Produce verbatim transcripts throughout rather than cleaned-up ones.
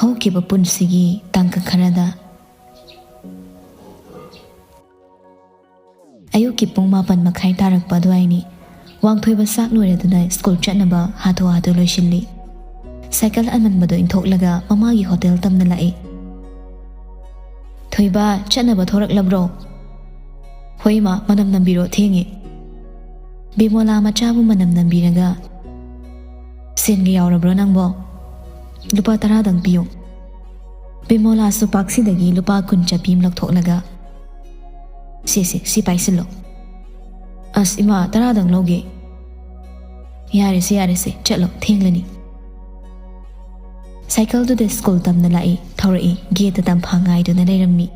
ꯍꯧꯈꯤꯕ ꯄꯨꯟꯁꯤꯒꯤ ꯇꯥꯡꯀꯛ ꯈꯔꯗ꯫ ꯑꯌꯨꯛꯀꯤ ꯄꯨꯡ ꯃꯥꯄꯟ ꯃꯈꯥꯏ ꯇꯥꯔꯛꯄ ꯑꯗꯨꯋꯥꯏꯅꯤ꯫ ꯋꯥꯡꯊꯣꯏꯕ ꯆꯥꯛ ꯂꯣꯏꯔꯗꯨꯅ ꯁ꯭ꯀꯨꯜ ꯆꯠꯅꯕ ꯍꯥꯊꯨ ꯍꯥꯊꯨ ꯂꯣꯏꯁꯤꯜꯂꯤ꯫ ꯁꯥꯏꯀꯜ ꯑꯃꯟꯕꯗꯣ ꯏꯟꯊꯣꯛꯂꯒ ꯃꯃꯥꯒꯤ ꯍꯣꯇꯦꯜ ꯇꯝꯅ ꯂꯥꯛꯏ꯫ "ꯊꯣꯏꯕ, ꯆꯠꯅꯕ ꯊꯣꯔꯛꯂꯕ꯭ꯔꯣ?" "ꯍꯣꯏ ꯏꯃꯥ, ꯃꯅꯝ ꯅꯝꯕꯤꯔꯣ, ꯊꯦꯡꯉꯦ꯫" ꯕꯤꯃꯣꯂꯥ ꯃꯆꯥꯕꯨ ꯃꯅꯝ ꯅꯝꯕꯤꯔꯒ, "ꯁꯦꯟꯒ ꯌꯥꯎꯔꯕ꯭ꯔꯣ ꯅꯪꯕꯣ?" "ꯂꯨꯄꯥ ꯇꯔꯥꯗꯪ ꯄꯤꯌꯨ꯫" ꯕꯤꯃꯣꯂꯥꯁꯨ ꯄꯥꯛꯁꯤꯗꯒꯤ ꯂꯨꯄꯥ ꯀꯨꯟ ꯆꯠꯄꯤ ꯑꯃ ꯂꯧꯊꯣꯛꯂꯒ, "ꯁꯦ, ꯁꯦ, ꯁꯤ ꯄꯥꯏꯁꯤꯜꯂꯣ꯫" "ꯑꯁ ꯏꯃꯥ, ꯇꯔꯥꯗꯪ ꯂꯧꯒꯦ꯫" "ꯌꯥꯔꯦꯁꯦ, ꯌꯥꯔꯦꯁꯦ, ꯆꯠꯂꯣ, ꯊꯦꯡꯂꯅꯤ꯫" ꯁꯥꯏꯀꯜꯗꯨꯗ ꯁ꯭ꯀꯨꯜ ꯇꯝꯅ ꯂꯥꯛꯏ, ꯊꯧꯔꯛꯏ, ꯒꯦꯠꯇ ꯇꯝꯐꯥ ꯉꯥꯏꯗꯨꯅ ꯂꯩꯔꯝꯃꯤ꯫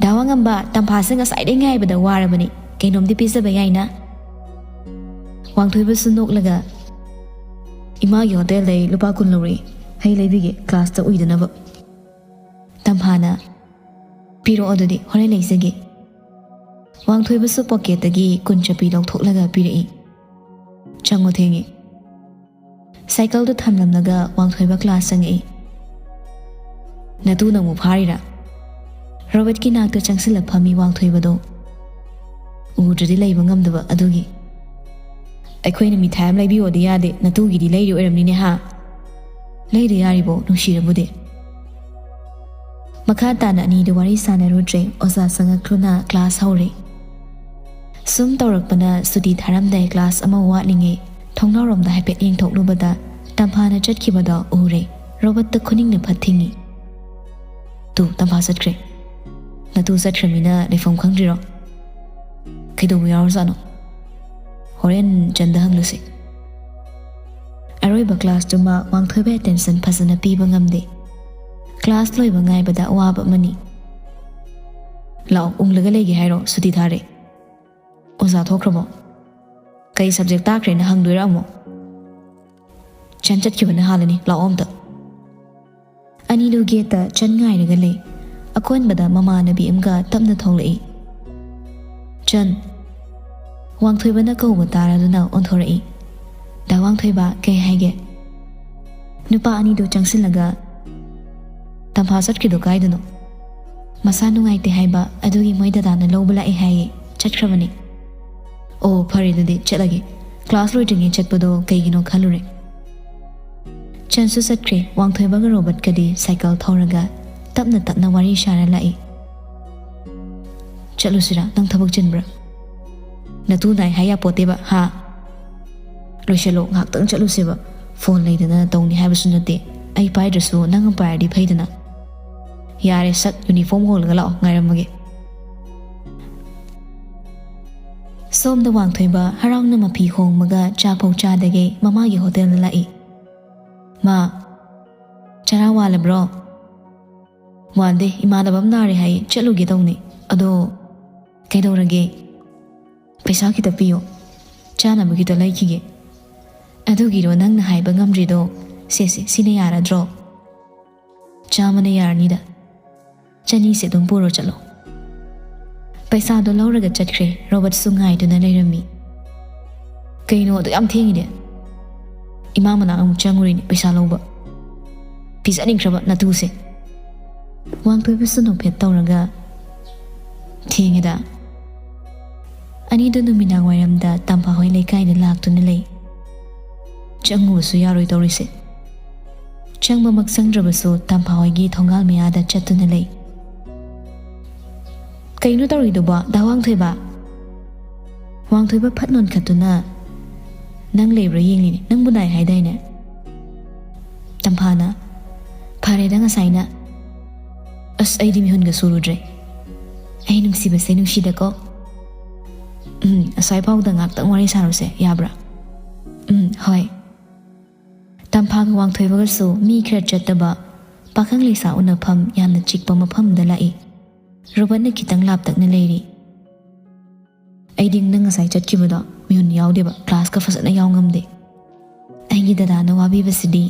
"ꯗꯥ ꯋꯥꯉꯝꯕ, ꯇꯝꯐꯥꯁꯦ ꯉꯁꯥꯏꯗꯩ ꯉꯥꯏꯕꯗ ꯋꯥꯔꯕꯅꯤ, ꯀꯩꯅꯣꯝꯗꯤ ꯄꯤꯖꯕ ꯌꯥꯏꯅ?" ꯋꯥꯡꯊꯣꯏꯕꯁꯨ ꯅꯣꯛꯂꯒ, "ꯏꯃꯥꯒꯤ ꯍꯣꯇꯦꯜꯗꯩ ꯂꯨꯄꯥ ꯀꯨꯟ ꯂꯧꯔꯛꯏ, ꯍꯩ ꯂꯩꯕꯤꯒꯦ, ꯀ꯭ꯂꯥꯁꯇ ꯎꯏꯗꯅꯕ꯫" ꯇꯝꯐꯥꯅ, "ꯄꯤꯔꯛꯑꯣ ꯑꯗꯨꯗꯤ, ꯍꯣꯔꯦꯟ ꯂꯩꯖꯒꯦ꯫" ꯋꯥꯡꯊꯣꯏꯕꯁꯨ ꯄꯣꯀꯦꯠꯇꯒꯤ ꯀꯨꯟ ꯆꯠꯄꯤ ꯂꯧꯊꯣꯛꯂꯒ ꯄꯤꯔꯛꯏ꯫ "ꯆꯪꯉꯣ, ꯊꯦꯡꯉꯦ꯫" ꯁꯥꯏꯀꯜꯗꯨ ꯊꯝꯂꯝꯂꯒ ꯋꯥꯡꯊꯣꯏꯕ ꯀ꯭ꯂꯥꯁ ꯆꯪꯉꯛꯏ꯫ "ꯅꯇꯨꯅ ꯑꯃꯨꯛ ꯐꯥꯔꯤꯔꯥ?" ꯔꯣꯕꯔꯠꯀꯤ ꯅꯥꯛꯇ ꯆꯪꯁꯤꯜꯂ ꯐꯝꯃꯤ ꯋꯥꯡꯊꯣꯏꯕꯗꯣ꯫ ꯎꯗ꯭ꯔꯗꯤ ꯂꯩꯕ ꯉꯝꯗꯕ ꯑꯗꯨꯒꯤ꯫ "ꯑꯩꯈꯣꯏꯅ ꯃꯤꯊꯥꯏ ꯑꯃ ꯂꯩꯕꯤꯌꯣꯗꯤ ꯌꯥꯗꯦ, ꯅꯇꯨꯒꯤꯗꯤ ꯂꯩꯔꯤ ꯑꯣꯏꯔꯝꯅꯤꯅꯦ ꯍꯥ? ꯂꯩꯔ ꯌꯥꯔꯤꯕꯣ, ꯅꯨꯡꯁꯤꯔꯕꯨꯗꯤ꯫" ꯃꯈꯥ ꯇꯥꯅ ꯑꯅꯤꯗꯨ ꯋꯥꯔꯤ ꯁꯥꯟꯅꯔꯨꯗ꯭ꯔꯦ, ꯑꯣꯖꯥ ꯆꯪꯉꯛꯇꯨꯅ ꯀ꯭ꯂꯥꯁ ꯍꯧꯔꯦ꯫ ꯁꯨꯝ ꯇꯧꯔꯛꯄꯅ ꯁꯨꯇꯤ ꯊꯥꯔꯝꯗꯥꯏ ꯀ꯭ꯂꯥꯁ ꯑꯃ ꯋꯥꯠꯂꯤꯉꯩ ꯊꯣꯡꯅꯥꯎꯔꯣꯝꯗ ꯍꯥꯏꯐꯦꯠ ꯌꯦꯡꯊꯣꯛꯂꯨꯕꯗ ꯇꯝꯐꯥꯅ ꯆꯠꯈꯤꯕꯗꯣ ꯎꯔꯦ꯫ ꯔꯣꯕꯔꯠꯇ ꯈꯨꯅꯤꯡꯅ ꯐꯠ ꯊꯤꯡꯉꯤ꯫ "ꯇꯨ, ꯇꯝꯐꯥ ꯆꯠꯈ꯭ꯔꯦ꯫ ꯅꯇꯨ ꯆꯠꯈ꯭ꯔꯃꯤꯅ ꯂꯩꯐꯝ ꯈꯪꯗ꯭ꯔꯤꯔꯣ? ꯀꯩꯗꯧꯕ ꯌꯥꯎꯔꯖꯥꯠꯅꯣ? ꯍꯣꯔꯦꯟ ꯆꯟꯗ ꯍꯪꯂꯨꯁꯤ꯫" ꯑꯔꯣꯏꯕ ꯀ꯭ꯂꯥꯁꯇꯨꯃ ꯋꯥꯡꯊꯣꯏꯕ ꯑꯦꯇꯦꯟꯁꯟ ꯐꯖꯅ ꯄꯤꯕ ꯉꯝꯗꯦ꯫ ꯀ꯭ꯂꯥꯁ ꯂꯣꯏꯕ ꯉꯥꯏꯕꯗ ꯑꯋꯥꯕ ꯑꯃꯅꯤ꯫ "ꯂꯥꯛꯑꯣ, ꯎꯪꯂꯒ ꯂꯩꯒꯦ ꯍꯥꯏꯔꯣ? ꯁꯨꯇꯤ ꯊꯥꯔꯦ꯫" "ꯑꯣꯖꯥ ꯊꯣꯛꯈ꯭ꯔꯕꯣ? ꯀꯩ ꯁꯕꯖꯦꯛ ꯇꯥꯛꯈ꯭ꯔꯦꯅ ꯍꯪꯗꯣꯏꯔꯥ ꯑꯃꯨꯛ? ꯆꯟ ꯆꯠꯈꯤꯕꯅ ꯍꯥꯜꯂꯅꯤ, ꯂꯥꯛꯑꯣ ꯑꯝꯇ꯫" ꯑꯅꯤꯗꯨ ꯒꯦꯠꯇ ꯆꯟ ꯉꯥꯏꯔꯒ ꯂꯩ꯫ ꯑꯀꯣꯟꯕꯗ ꯃꯃꯥꯟꯅꯕꯤ ꯑꯃꯒ ꯇꯞꯅ ꯊꯣꯛꯂꯛꯏ꯫ "ꯆꯟ꯫" ꯋꯥꯡꯊꯣꯏꯕꯅ ꯀꯧꯕ ꯇꯥꯔꯗꯨꯅ ꯑꯣꯟꯊꯣꯔꯛꯏ꯫ "ꯗꯥ ꯋꯥꯡꯊꯣꯏꯕ, ꯀꯩ ꯍꯥꯏꯒꯦ?" ꯅꯨꯄꯥ ꯑꯅꯤꯗꯨ ꯆꯪꯁꯤꯜꯂꯒ, "ꯇꯝꯐꯥ ꯆꯠꯈ꯭ꯔꯤꯗꯣ ꯀꯥꯏꯗꯅꯣ?" "ꯃꯁꯥ ꯅꯨꯡꯉꯥꯏꯇꯦ ꯍꯥꯏꯕ, ꯑꯗꯨꯒꯤ ꯃꯣꯏ ꯗꯗꯥꯅ ꯂꯧꯕ ꯂꯥꯛꯑꯦ ꯍꯥꯏꯌꯦ, ꯆꯠꯈ꯭ꯔꯕꯅꯤ"꯫ "ꯑꯣ, ꯐꯔꯦ, ꯑꯗꯨꯗꯤ ꯆꯠꯂꯒꯦ꯫ ꯀ꯭ꯂꯥꯁ ꯂꯣꯏꯗ꯭ꯔꯤꯉꯩ ꯆꯠꯄꯗꯣ ꯀꯩꯒꯤꯅꯣ ꯈꯜꯂꯨꯔꯦ"꯫ ꯆꯟꯁꯨ ꯆꯠꯈ꯭ꯔꯦ꯫ ꯋꯥꯡꯊꯣꯏꯕꯒ ꯔꯣꯕꯔꯠꯀꯗꯤ ꯁꯥꯏꯀꯜ ꯊꯧꯔꯒ ꯇꯞꯅ ꯇꯞꯅ ꯋꯥꯔꯤ ꯁꯥꯔ ꯂꯥꯛꯏ꯫ "ꯆꯠꯂꯨꯁꯤꯔꯥ? ꯅꯪ ꯊꯕꯛ ꯆꯤꯟꯕ꯭ꯔꯥ?" "ꯅꯇꯨ ꯅꯥꯏ ꯍꯥꯏ ꯌꯥꯄꯣꯠꯇꯦꯕ, ꯍꯥ?" "ꯂꯣꯏꯁꯤꯜꯂꯣ, ꯉꯥꯏꯍꯥꯛꯇꯪ ꯆꯠꯂꯨꯁꯦꯕ꯫ ꯐꯣꯟ ꯂꯩꯗꯅ ꯇꯧꯅꯤ ꯍꯥꯏꯕꯁꯨ ꯅꯠꯇꯦ꯫ ꯑꯩ ꯄꯥꯏꯗ꯭ꯔꯁꯨ ꯅꯪ ꯑꯃ ꯄꯥꯏꯔꯗꯤ ꯐꯩꯗꯅ"꯫ "ꯌꯥꯔꯦ, ꯁꯠ ꯌꯨꯅꯤꯐꯣꯔꯝ ꯍꯣꯜꯂꯒ ꯂꯥꯛꯑꯣ, ꯉꯥꯏꯔꯝꯃꯒꯦ"꯫ ꯁꯣꯝꯗ ꯋꯥꯡꯊꯣꯏꯕ ꯍꯔꯥꯎꯅ ꯃꯐꯤ ꯍꯣꯡꯕꯒ ꯆꯥꯐꯧ ꯆꯥꯗꯒꯩ ꯃꯃꯥꯒꯤ ꯍꯣꯇꯦꯜꯗ ꯂꯥꯛꯏ꯫ "ꯃꯥ, ꯆꯔꯥ ꯋꯥꯜꯂꯕ꯭ꯔꯣ?" "ꯋꯥꯟꯗꯦ, ꯏꯃꯥꯟꯅꯕ ꯑꯃ ꯅꯥꯔꯦ ꯍꯥꯏꯌꯦ, ꯆꯠꯂꯨꯒꯦ ꯇꯧꯅꯤ꯫ ꯑꯗꯣ ꯀꯩꯗꯧꯔꯒꯦ?" "ꯄꯩꯁꯥ ꯈꯤꯇ ꯄꯤꯌꯣ, ꯆꯥꯅꯕ ꯈꯤꯇ ꯂꯩꯈꯤꯒꯦ"꯫ "ꯑꯗꯨꯒꯤꯔꯣ ꯅꯪꯅ ꯍꯥꯏꯕ ꯉꯝꯗ꯭ꯔꯤꯗꯣ? ꯁꯦ, ꯁꯦ, ꯁꯤꯅ ꯌꯥꯔꯗ꯭ꯔꯣ?" "ꯆꯥꯝꯃꯅ ꯌꯥꯔꯅꯤꯗ꯫ ꯆꯅꯤꯁꯦ ꯑꯗꯨꯝ ꯄꯨꯔꯣ ꯆꯠꯂꯣ"꯫ ꯄꯩꯁꯥꯗꯣ ꯂꯧꯔꯒ ꯆꯠꯈ꯭ꯔꯦ꯫ ꯔꯣꯕꯔꯠꯁꯨ ꯉꯥꯏꯗꯨꯅ ꯂꯩꯔꯝꯃꯤ꯫ "ꯀꯩꯅꯣ ꯑꯗꯨ ꯌꯥꯝ ꯊꯦꯡꯉꯤꯅꯦ?" "ꯏꯃꯥ ꯃꯅꯥꯛ ꯑꯃꯨꯛ ꯆꯪꯉꯨꯔꯤꯅꯦ ꯄꯩꯁꯥ ꯂꯧꯕ"꯫ "ꯄꯤꯖꯅꯤꯡꯈ꯭ꯔꯕ ꯅꯇꯨꯁꯦ"꯫ ꯋꯥꯡꯊꯣꯏꯕꯁꯨ ꯅꯣꯛꯐꯦꯠ ꯇꯧꯔꯒ, "ꯊꯦꯡꯉꯦꯗ"꯫ ꯑꯅꯤꯗꯨ ꯅꯨꯃꯤꯗꯥꯡ ꯋꯥꯏꯔꯝꯗ ꯇꯝꯐꯥ ꯍꯣꯏ ꯂꯩꯀꯥꯏꯗ ꯂꯥꯛꯇꯨꯅ ꯂꯩ꯫ ꯆꯪꯉꯨꯕꯁꯨ ꯌꯥꯔꯣꯏ ꯇꯧꯔꯤꯁꯦ꯫ ꯆꯪꯕꯃꯛ ꯆꯪꯗ꯭ꯔꯕꯁꯨ ꯇꯝꯐꯥ ꯍꯣꯏꯒꯤ ꯊꯣꯡꯒꯥꯜ ꯃꯌꯥꯗ ꯆꯠꯇꯨꯅ ꯂꯩ꯫ "ꯀꯩꯅꯣ ꯇꯧꯔꯤꯗꯨꯕꯣ, ꯗꯥ ꯋꯥꯡꯊꯣꯏꯕ?" ꯋꯥꯡꯊꯣꯏꯕ ꯐꯠ ꯅꯣꯟꯈꯠꯇꯨꯅ, "ꯅꯪ ꯂꯩꯕ꯭ꯔꯥ ꯌꯦꯡꯂꯤꯅꯦ, ꯅꯪꯕꯨ ꯅꯥꯏ ꯍꯥꯏꯗꯥꯏꯅꯦ?" ꯇꯝꯐꯥꯅ, "ꯐꯔꯦꯗ ꯉꯁꯥꯏꯅ꯫ ꯑꯁ, ꯑꯩꯗꯤ ꯃꯤꯍꯨꯟꯒ ꯁꯨꯔꯨꯗ꯭ꯔꯦ꯫ ꯑꯩ ꯅꯨꯡꯁꯤꯕꯁꯦ ꯅꯨꯡꯁꯤꯗꯀꯣ꯫ ꯎꯝ, ꯑꯁ꯭ꯋꯥꯏꯐꯥꯎꯗ ꯉꯥꯛꯇꯪ ꯋꯥꯔꯤ ꯁꯥꯔꯨꯁꯦ, ꯌꯥꯕ꯭ꯔꯥ?" "ꯎꯝ, ꯍꯣꯏ"꯫ ꯇꯝꯐꯥꯒ ꯋꯥꯡꯊꯣꯏꯕꯒꯁꯨ ꯃꯤ ꯈꯔ ꯆꯠꯇꯕ ꯄꯥꯈꯪ ꯂꯩꯁꯥ ꯎꯅꯐꯝ ꯌꯥꯝꯅ ꯆꯤꯛꯄ ꯃꯐꯝꯗ ꯂꯥꯛꯏ꯫ ꯔꯣꯕꯔꯠꯅ ꯈꯤꯇꯪ ꯂꯥꯞꯇꯛꯅ ꯂꯩꯔꯤ꯫ "ꯑꯩꯗꯤ ꯅꯪ ꯉꯁꯥꯏ ꯆꯠꯈꯤꯕꯗꯣ ꯃꯤꯍꯨꯟ ꯌꯥꯎꯗꯦꯕ, ꯀ꯭ꯂꯥꯁꯀ ꯐꯖꯅ ꯌꯥꯎ ꯉꯝꯗꯦ꯫ ꯑꯩꯒꯤ ꯗꯗꯥꯅ ꯋꯥꯕꯤꯕꯁꯤꯗꯤ"꯫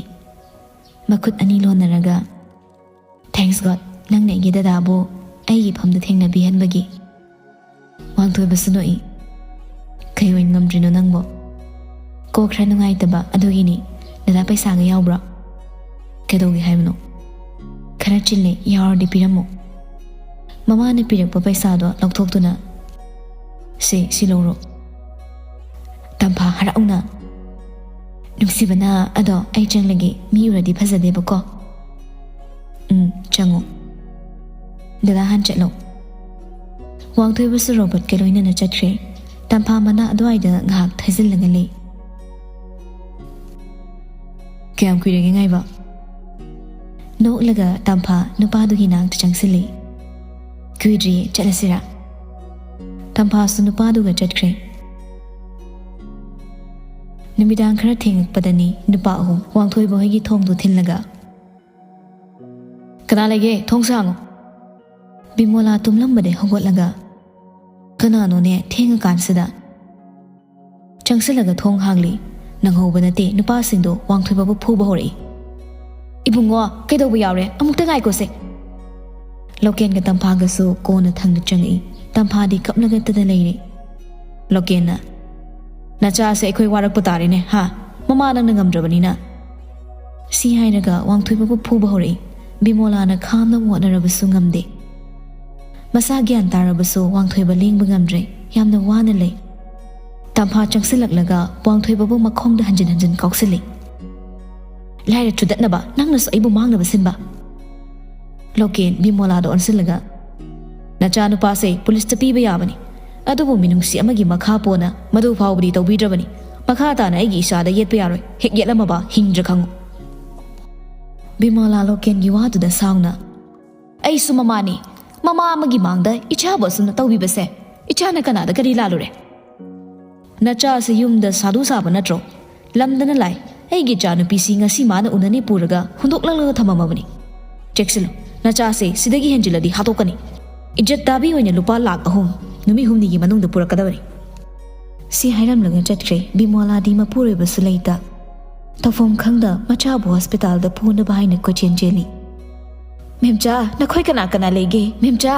ꯃꯈꯨꯠ ꯑꯅꯤ ꯂꯣꯟꯅꯔꯒ, "Thanks God, ꯅꯪꯅ ꯑꯩꯒꯤ ꯗꯗꯥꯕꯨ ꯑꯩꯒꯤ ꯏꯐꯝꯗ ꯊꯦꯡꯅꯕꯤꯍꯟꯕꯒꯤ"꯫ ꯋꯥꯡꯊꯣꯏꯕꯁꯨ ꯅꯣꯛꯏ꯫ "ꯀꯩ ꯑꯣꯏꯅ ꯉꯝꯗ꯭ꯔꯤꯅꯣ ꯅꯪꯕꯣ?" "ꯀꯣꯛ ꯈꯔ ꯅꯨꯡꯉꯥꯏꯇꯕ ꯑꯗꯨꯒꯤꯅꯤ꯫ ꯗꯗꯥ ꯄꯩꯁꯥꯒ ꯌꯥꯎꯕ꯭ꯔꯣ?" "ꯀꯩꯗꯧꯒꯦ ꯍꯥꯏꯕꯅꯣ?" "ꯈꯔ ꯆꯤꯜꯂꯦ, ꯌꯥꯎꯔꯗꯤ ꯄꯤꯔꯝꯃꯣ꯫" ꯃꯃꯥꯅ ꯄꯤꯔꯛꯄ ꯄꯩꯁꯥꯗꯣ ꯂꯧꯊꯣꯛꯇꯨꯅ, "ꯁꯦ, ꯁꯤ ꯂꯧꯔꯣ꯫" ꯇꯝꯐꯥ ꯍꯔꯥꯎꯅ, "ꯅꯨꯡꯁꯤꯕꯅ, ꯑꯗꯣ ꯑꯩ ꯆꯪꯂꯒꯦ, ꯃꯤ ꯎꯔꯗꯤ ꯐꯖꯗꯦꯕꯀꯣ꯫" "ꯎꯝ, ꯆꯪꯉꯣ꯫ ꯗꯗꯥ ꯍꯥꯟ ꯆꯠꯂꯣ꯫" ꯋꯥꯡꯊꯣꯏꯕꯁꯨ ꯔꯣꯕꯣꯠꯀ ꯂꯣꯏꯅꯅ ꯆꯠꯈ꯭ꯔꯦ꯫ ꯇꯝꯐꯥ ꯃꯅꯥ ꯑꯗꯨꯋꯥꯏꯗ ꯉꯥꯏꯍꯥꯛ ꯊꯩꯖꯤꯜꯂꯒ ꯂꯩ꯫ "ꯀꯌꯥꯝ ꯀꯨꯏꯔꯒꯦ ꯉꯥꯏꯕ?" ꯅꯣꯛꯂꯒ ꯇꯝꯐꯥ ꯅꯨꯄꯥꯗꯨꯒꯤ ꯅꯥꯛꯇ ꯆꯪꯁꯤꯜꯂꯤ꯫ "ꯀꯨꯏꯗ꯭ꯔꯤꯌꯦ, ꯆꯠꯂꯁꯤꯔꯥ?" ꯇꯝꯐꯥꯁꯨ ꯅꯨꯄꯥꯗꯨꯒ ꯆꯠꯈ꯭ꯔꯦ꯫ ꯅꯨꯃꯤꯗꯥꯡ ꯈꯔ ꯊꯦꯡꯉꯛꯄꯗꯅꯤ ꯅꯨꯄꯥ ꯑꯍꯨꯝ ꯋꯥꯡꯊꯣꯏꯕ ꯍꯣꯏꯒꯤ ꯊꯣꯡꯗꯨ ꯊꯤꯜꯂꯒ, "ꯀꯅꯥ ꯂꯩꯒꯦ? ꯊꯣꯡ ꯁꯥꯡꯉꯣ꯫" ꯕꯤꯃꯣꯂꯥ ꯇꯨꯝꯂꯝꯕꯗꯩ ꯍꯧꯒꯠꯂꯒ, "ꯀꯅꯥꯅꯣꯅꯦ ꯊꯦꯡꯉꯀꯥꯟꯁꯤꯗ?" ꯆꯪꯁꯤꯜꯂꯒ ꯊꯣꯡ ꯍꯥꯡꯂꯤ꯫ ꯅꯪꯍꯧꯕ ꯅꯠꯇꯦ, ꯅꯨꯄꯥꯁꯤꯡꯗꯣ ꯋꯥꯡꯊꯣꯏꯕꯕꯨ ꯐꯨꯕ ꯍꯧꯔꯛꯏ꯫ "ꯏꯕꯨꯡꯉꯣ, ꯀꯩꯗꯧꯕ ꯌꯥꯎꯔꯦ? ꯑꯃꯨꯛꯇ ꯉꯥꯏꯈꯣꯁꯦ꯫" ꯂꯣꯀꯦꯟꯒ ꯇꯝꯐꯥꯒꯁꯨ ꯀꯣꯟꯅ ꯊꯪꯅ ꯆꯪꯉꯛꯏ꯫ ꯇꯝꯐꯥꯗꯤ ꯀꯞꯂꯒꯇꯗ ꯂꯩꯔꯦ꯫ ꯂꯣꯀꯦꯟꯅ, "ꯅꯆꯥꯁꯦ ꯑꯩꯈꯣꯏ ꯋꯥꯔꯛꯄ ꯇꯥꯔꯦꯅꯦ, ꯍꯥ? ꯃꯃꯥ ꯅꯪꯅ ꯉꯝꯗ꯭ꯔꯕꯅꯤꯅ꯫" ꯁꯤ ꯍꯥꯏꯔꯒ ꯋꯥꯡꯊꯣꯏꯕꯕꯨ ꯐꯨꯕ ꯍꯧꯔꯛꯏ꯫ ꯕꯤꯃꯣꯂꯥꯅ ꯈꯥꯝꯅꯕ ꯍꯣꯠꯅꯔꯕꯁꯨ ꯉꯝꯗꯦ꯫ ꯃꯁꯥ ꯒ꯭ꯌꯥꯟ ꯇꯥꯔꯕꯁꯨ ꯋꯥꯡꯊꯣꯏꯕ ꯂꯦꯡꯕ ꯉꯝꯗ꯭ꯔꯦ꯫ ꯌꯥꯝꯅ ꯋꯥꯅ ꯂꯩ꯫ ꯇꯝꯐꯥ ꯆꯪꯁꯤꯜꯂꯛꯂꯒ ꯋꯥꯡꯊꯣꯏꯕꯕꯨ ꯃꯈꯣꯡꯗ ꯍꯟꯖꯤꯟ ꯍꯟꯖꯤꯟ ꯀꯥꯎꯁꯤꯜꯂꯤ꯫ "ꯂꯥꯏꯔ ꯊꯨꯗꯠꯅꯕ, ꯅꯪꯅꯁꯨ ꯑꯩꯕꯨ ꯃꯥꯡꯅꯕ ꯁꯤꯟꯕ꯫" ꯂꯣꯀꯦꯟ ꯕꯤꯃꯣꯂꯥꯗ ꯑꯣꯟꯁꯤꯜꯂꯒ, "ꯅꯆꯥꯅꯨꯄꯥꯁꯦ ꯄꯨꯂꯤꯁꯇ ꯄꯤꯕ ꯌꯥꯕꯅꯤ, ꯑꯗꯨꯕꯨ ꯃꯤꯅꯨꯡꯁꯤ ꯑꯃꯒꯤ ꯃꯈꯥ ꯄꯣꯟꯅ ꯃꯗꯨ ꯐꯥꯎꯕꯗꯤ ꯇꯧꯕꯤꯗ꯭ꯔꯕꯅꯤ꯫ ꯃꯈꯥ ꯇꯥꯅ ꯑꯩꯒꯤ ꯏꯆꯥꯗ ꯌꯦꯠꯄ ꯌꯥꯔꯣꯏ, ꯍꯦꯛ ꯌꯦꯠꯂꯝꯃꯕ ꯍꯤꯡꯗ꯭ꯔ ꯈꯪꯉꯨ꯫" ꯕꯤꯃꯣꯂꯥ ꯂꯣꯀꯦꯟꯒꯤ ꯋꯥꯗꯨꯗ ꯁꯥꯎꯅ, "ꯑꯩꯁꯨ ꯃꯃꯥꯅꯤ, ꯃꯃꯥ ꯑꯃꯒꯤ ꯃꯥꯡꯗ ꯏꯆꯥꯕꯨ ꯑꯁꯨꯝꯅ ꯇꯧꯕꯤꯕꯁꯦ, ꯏꯆꯥꯅ ꯀꯅꯥꯗ ꯀꯔꯤ ꯂꯥꯜꯂꯨꯔꯦ? ꯅꯆꯥꯁꯤ ꯌꯨꯝꯗ ꯁꯥꯗꯨ ꯁꯥꯕ ꯅꯠꯇ꯭ꯔꯣ? ꯂꯝꯗꯅ ꯂꯥꯏ, ꯑꯩꯒꯤ ꯏꯆꯥꯅꯨꯄꯤꯁꯤ ꯉꯁꯤ ꯃꯥꯅ ꯎꯅꯅꯤ ꯄꯨꯔꯒ ꯍꯨꯟꯗꯣꯛꯂꯛꯂꯒ ꯊꯝꯃꯝꯃꯕꯅꯤ꯫ ꯆꯦꯛꯁꯤꯜꯂꯨ, ꯅꯆꯥꯁꯦ ꯁꯤꯗꯒꯤ ꯍꯦꯟꯖꯤꯜꯂꯗꯤ ꯍꯥꯠꯇꯣꯛꯀꯅꯤ꯫ ꯏꯖꯠ ꯗꯥꯕꯤ ꯑꯣꯏꯅ ꯂꯨꯄꯥ ꯂꯥꯈ ꯑꯍꯨꯝ ꯅꯨꯃꯤꯠ ꯍꯨꯝꯅꯤꯒꯤ ꯃꯅꯨꯡꯗ ꯄꯨꯔꯛꯀꯗꯕꯅꯤ꯫" ꯁꯤ ꯍꯥꯏꯔꯝꯂꯒ ꯆꯠꯈ꯭ꯔꯦ꯫ ꯕꯤꯃꯣꯂꯥꯗꯤ ꯃꯄꯨꯔꯣꯏꯕꯁꯨ ꯂꯩꯇ꯫ ꯇꯧꯐꯝ ꯈꯪꯗ ꯃꯆꯥꯕꯨ ꯍꯣꯁꯄꯤꯇꯥꯜꯗ ꯄꯨꯅꯕ ꯍꯥꯏꯅ ꯀꯣꯏꯆꯦꯟ ꯆꯦꯜꯂꯤ꯫ "ꯃꯦꯝꯆꯥ, ꯅꯈꯣꯏ ꯀꯅꯥ ꯀꯅꯥ ꯂꯩꯒꯦ? ꯃꯦꯝꯆꯥ!"